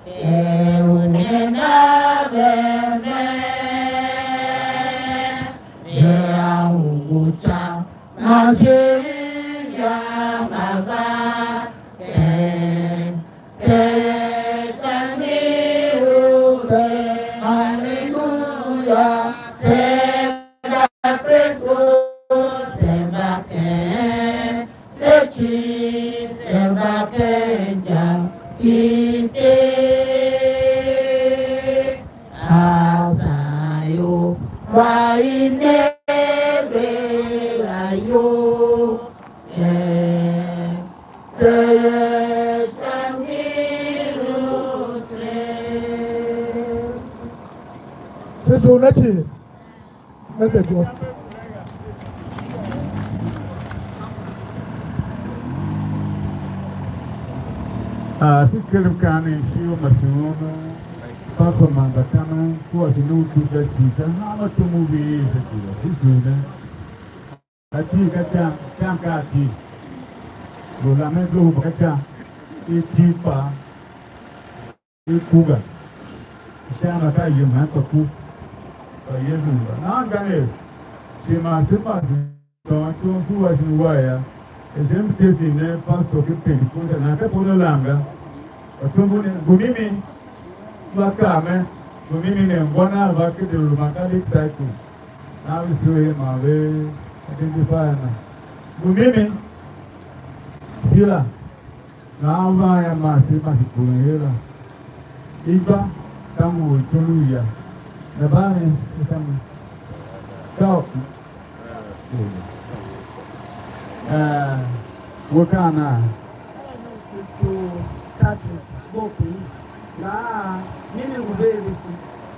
Ee, u nena ve mer, ve a ungu ca, mashirinja ma va, ee, ee, sha mi u ve, haleluya, se mba Kristu, se mba ken Se cii se mba ken inja i Ter, a saan ior mba i ne ve la iyol, er Ter sha mi lu Ter. Se zough ne cii. Message. Ah, se ker mkaanem shin u ma se ônov, Papa man mbatamen, kua se ne u dugh sha ci sha hanma tom u ve er sha ci la, se zough ne. Ka tii ka ican, ican ka ati. Lu lamen doohol mba ka ican, i tii kpaa. I ku ga, sha na ka yem hen kpa ku, kpa Yesu hemba. Nahan ganev, shi man se mase tôôn ityom su wa shin uwar yô, er sha mtesen ne pastor ken Pentekoste, nahan ka Paulu a lam ga. Kpa tsô ngu ne, ngu mimi, va kaa me, ngu mimi ne, ngô nan va ken Roman Catholic Circle, nahan ve sugh er man ve identify a na. Ngu mimi, Sila. Nahan van yô, man se mase kuren her la. I gba, ka ngu ortyom u ya. Ne va ne, se ka mi. Ka u, eh, we ka ana? Kristu, Catholic, bo Kristu. Nahan mimi ngu ve vese,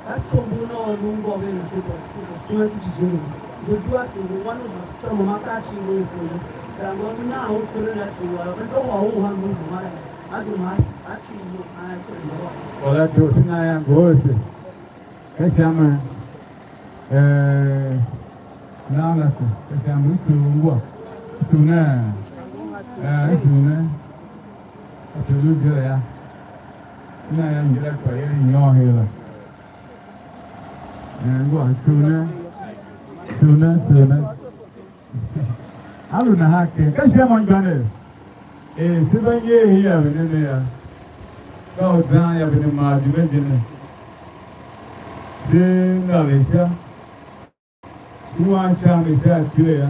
ka tsombor u nan lu ngô ve nahan se kôr se kôr suwen ku jijingi. Ngu due a tsombor wan u vase tsô, mama ka a cii ve u fo ye. Kera ngô u nan u keren a tsombor a ve, ve wa u han ngu mama la, a gema a cii mo a keren ngô. Wala doo se na ya ngô ase. Ka sha mi. Eh, nana se, ka sha mi, m sugh ungwa, m sugh ne, eh, m sugh ne, a se lu je la ya, ina ya ngira kwa ya nyôr her la. Eh, ngwa, m sugh ne, m sugh ne, m sugh ne. A lu nahan keng, ka sha mo anmgbianev, er se mba nyer hen yaven ne ne yô, ka u zan yaven ne maa jime je ne. Se nga ve sha, se wan sha mi sha a tile yô,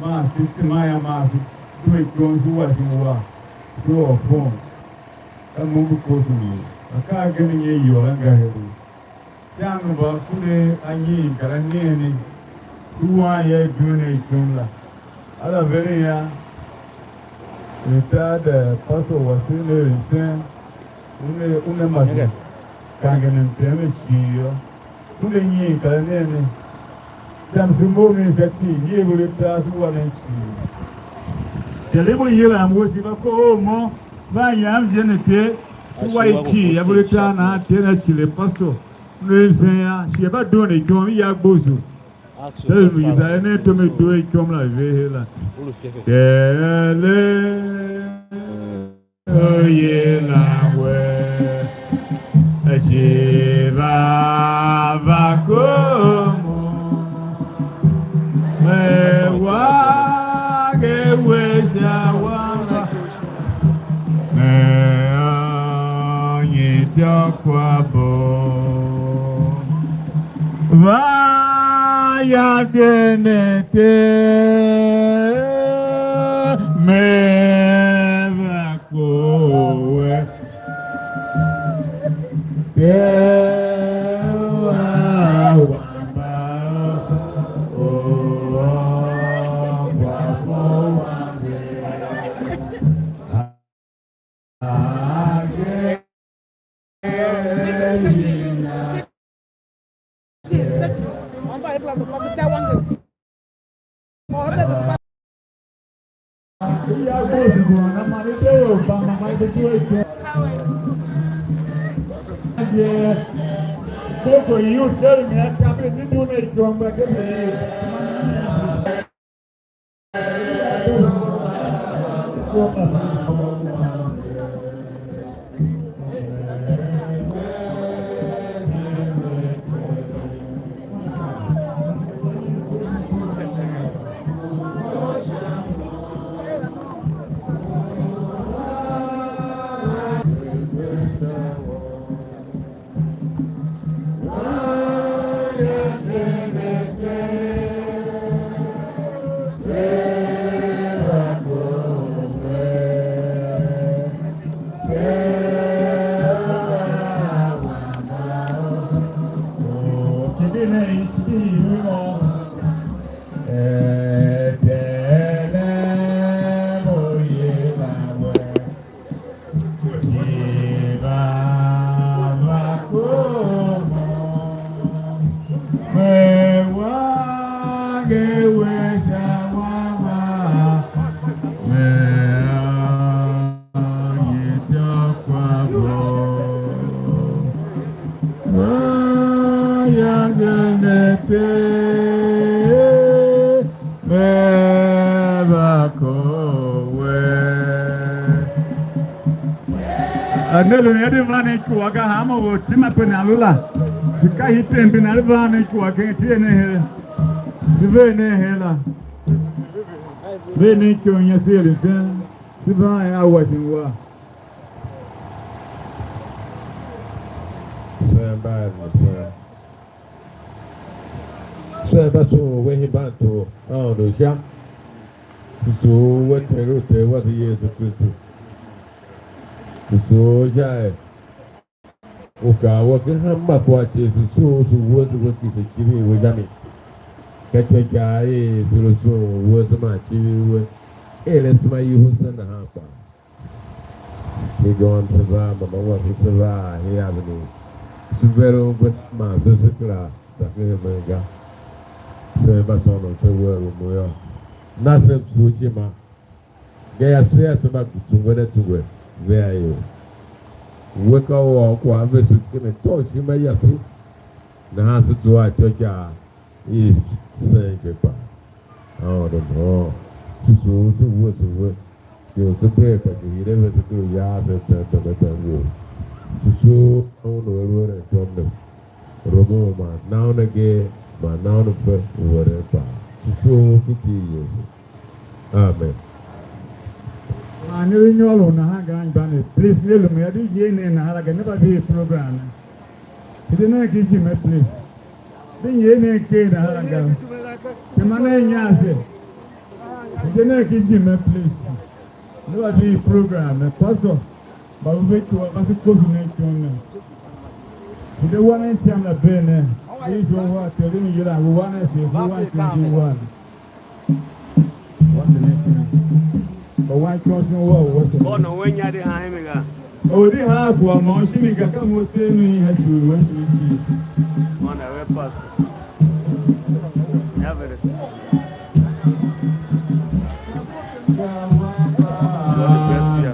maa se tema yô, maa se due ikom, se wa shin wa, se ôr fon. Ka mo ngu koson u, akaa agen a nyer iyol a nga heregh. Sha mi mba kure anyiin kar anyiin ne, se wan ya i duen a ityom la. A la veren ya, er tar da pastor wase ne er msen, una, una mase kangen mtem cii yô. Kure anyiin kar anyiin ne, sha mi se mough nen sha cii, nyi a ve lu tar se wa nen cii. Ter u yilan we shi va kohol mo, va yam je ne Ter, se wa i cii, a ve lu tar nahan Ter na cile pastor. Lu msen yô, shighe mba duen ityom, i ya gboso. Action. Teren u Iserael nen tom i due ityom la i ver her la. Kere u yilan we, shi va va komo, me wage we sha wamba. Me ôr nyi ityô kwagh bo? Va ya ken a Ter, me va kohol we. Ter u a wamba u ôr kwagh bo wam. Yange ne Ter, me va kohol we. A ne lu ne de van ne ikua ga, hanma or tima pe nan lu la. Shi ka hiten bi nan lu van ne ikua ken, ti ne her. Shi ve ne her la. Ve ne ikyon ya se eren sen. Shi van a wa shin wa. Se mba eren sen. Se mba sughun we hemban tor Aôndo sha. Susur we Ter u Ter wase Yesu Kristu. Susur sha er u kaa we ken hanma kwagh cii, susur su wese we kise civir we sha mi. Ka ityôikaa i se lu sughun wese man civir we, er asema i huse nahan kpaa. Hegen se va, mama wase se va, hia vini. Se ver un ve man se, se kera za ken hemen ga. Se mba sônon se wer u mo yô. Na se msughul ishima. Gayô, se a se mba tsuwe ne tsuwe vea ior. We ka u ôr kwagh a vese ken atô u ishima yase. Nahan se zua a ityôikaa i sen je kpaa. Aôndo mhôôn, susur se wuese we, ior se bee ka se hire vese ken uya a se tem tem a tem wou. Susur a un u a lu eren tom ne, rumun man na un agee, man na un mfe u eren kpaa. Susur ken iti i Yesu. Amen. Man ne lu nyôr u nahan ga anmgbianev, please, ne lu me, a di yer nen nahan la ga, ne mba vihi program ne. Hide nen ken ijime, please. De nyer nen ker nahan ga. Tema nen inya ase. Hide nen ken ijime, please. Ne mba vihi program ne, pastor, mba ve ve ityua, mba se koso nen ityom ne. Hide wa nen ityam la bee ne. Ve ityom wa, Ter u yilan we, wa nen se, we wa ityom di wa ne. What's the next thing? But why cross no wall? What's the next? Kono wen nya di han hemi ga. O di han kwa mo shi mi ga ka mo se no in ha shi we shi ki. Manda we pastor. Ya vere. God bless you.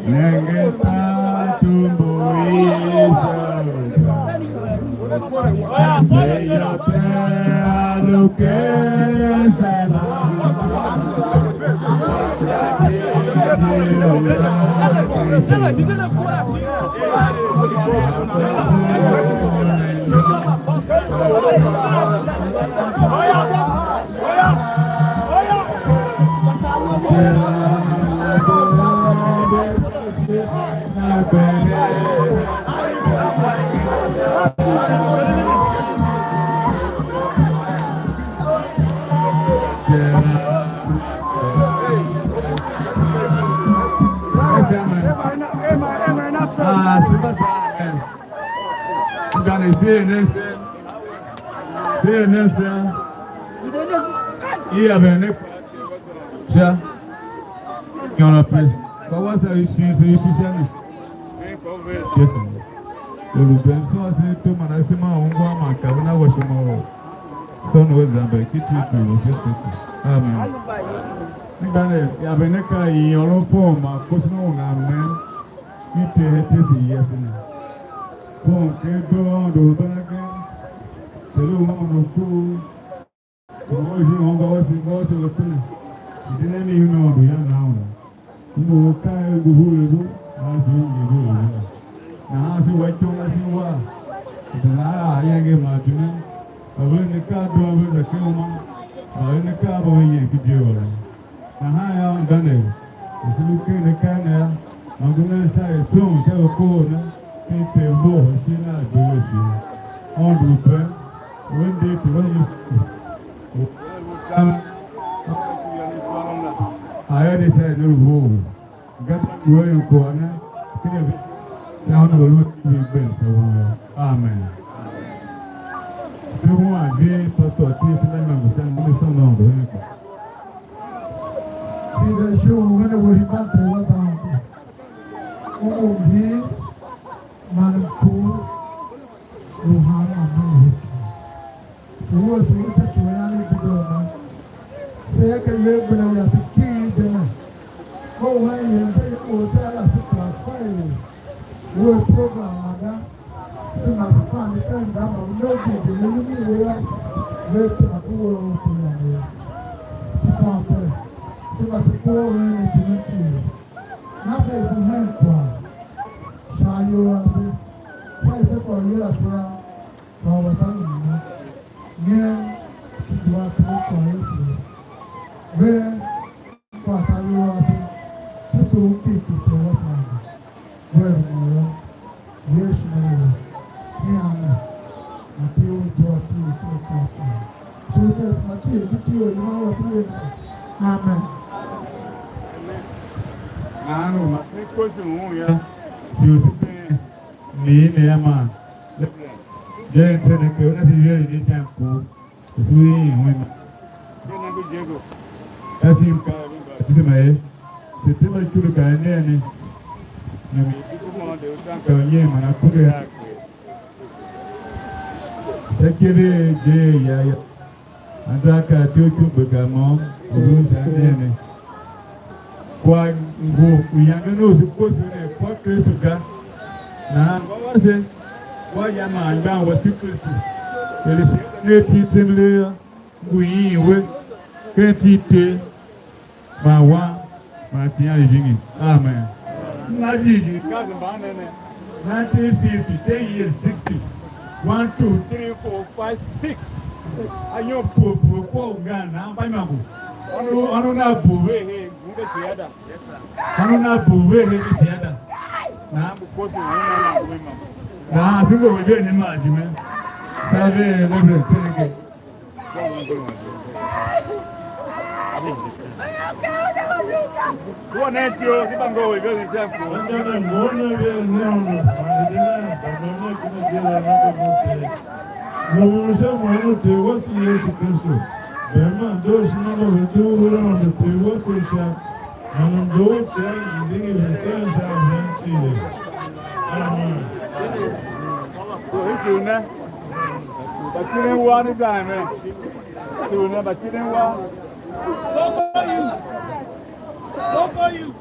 Nenge tatumbo i Isaka, se yô, pe a lu ken sera. Ah, se mba sa, eh. Ngane se ne se. Se ne se. I ya ben ne. Sha. Nyôr a pese. Kpa wasa i shi, se i shi sha ne. Yes. Lu ben sô ase to man ase ma ungwa man kaven a washima u. Sôn u a zamber ki Kristu u Yesu Kristu. Amen. Anmgbianev, yaven ne kera i ôron fom ma koson u nan mem, i Ter hen ityesen yase ne. Fom ken doo Aôndo u ban agen, Ter u Mama u Kpughul, u ôr ijir u ungwa wase, ungwa wase u lu pine, i de nen i Aôndo yan na una. Ngu u ka er ngu hurigh u, a shi u ngi hurigh u la. Nahan se wa ikyon la shin uwar, u benda a ar iyange i Mardume, mba ve ne akaa doo ve za ken uma, mba ve ne akaa mba ve nyer ken ijir la. Nahan yô, anmgbianev, u se lu ken akaa ne yô, ma ngu nen sha er soon sha ve kohol ne, ken Ter mbohol ishigh ne a doo a shi. Aôndo u bem, u a nder Ter Yesu Kristu, u a lu tam, a eren sha er ne lu vough. Ga ta ngu eren kwagh ne, ken a ve, sha una ve lu a vihi gben sha won yô. Amen. Se ungwa vihin pastor T. F. Lemam, sha mi sôn Aôndo hen kwagh. Sida shu u vende we hemban Ter wa zan ku. U ngu mhir man mkur u hanma man u cii. U wuese u sha icuwan i dedoo na. Se er ken ivegber la se kighir je ne. Mo u hen yem se yem u se ala se kera fa er u er program la ga. Se ma se fan ne ken ga ma u ne u jighjigh ne lu mi we yô, ve tema ku we u te yange yô. Se sôn se, se ma se kohol ven ne iti ne cii. Na se ese hen kwagh sha ayol a se, sha ese kwagh u yila se yô, kwagh u a sa nana. Nyen, shi dua tugh kwagh Yesu. Ve, kwagh ta lu ase, Yesu u kpishi Ter wa Sande. Vea rumun yô, Yesu na we, nyian ne, man Ter u doo a Ter u Ter u Ter u Ter. Ter u Ter, man Ter u Ter u Ter u Ter. Amen. Nahan u ma se koso un yô, shi u se been mi ne a man. Je en se ne ke una se yeri ni sha mkur. Usu i un ima. Ka shin ka batisema ye. Se tema ikulu ka ne ne. Ne mi ku mo de utan ka nye man a kunde ha ke. Sha kere je ya ya. Anza ka tyo tyo gbe ga mo. Usu sa ne ne. Kwagh ngu u yangen u se koso ne, kwagh Kristu ga. Nahan kwagh wase, kwagh ya man anmgbian wase Kristu. Er se ne iti tsember yô, ngu iin we ken iti i Ter man Wan man Shighe Jijingi. Amen. Na jighjigh kasev mban ne ne. Nineteen fifty, ten years, sixty. One, two, three, four, five, six. Anyom pue pue kwagh u ngan nan mba imôngo. Ônov, ônov na bugh ve her, ngu ve shiada. Ônov na bugh ve her ve shiada. Nahan ngu koso u nan nan ngu ve imôngo. Nahan se ngu ve ne maa jime. Sa ve Reverend Seneke. Wua nen ityough, di mba ngohol iveren sha mkur. Anmgbianev mbu ne ve ne Aôndo, man hide nen, gba mem nen ken adia la na gba mo Ter. Mo mo sha mweren u Ter wase Yesu Kristu. Bem man dooshima mba ve dugh ve Aôndo Ter wase u sha, man mdoon u Ter Aôndo Jijingi vesen sha a ven cii. Amen. Ko hisi u ne. Mbakiren wa ne zan me. Tsughun a mbakiren wa. Local youth. Local youth.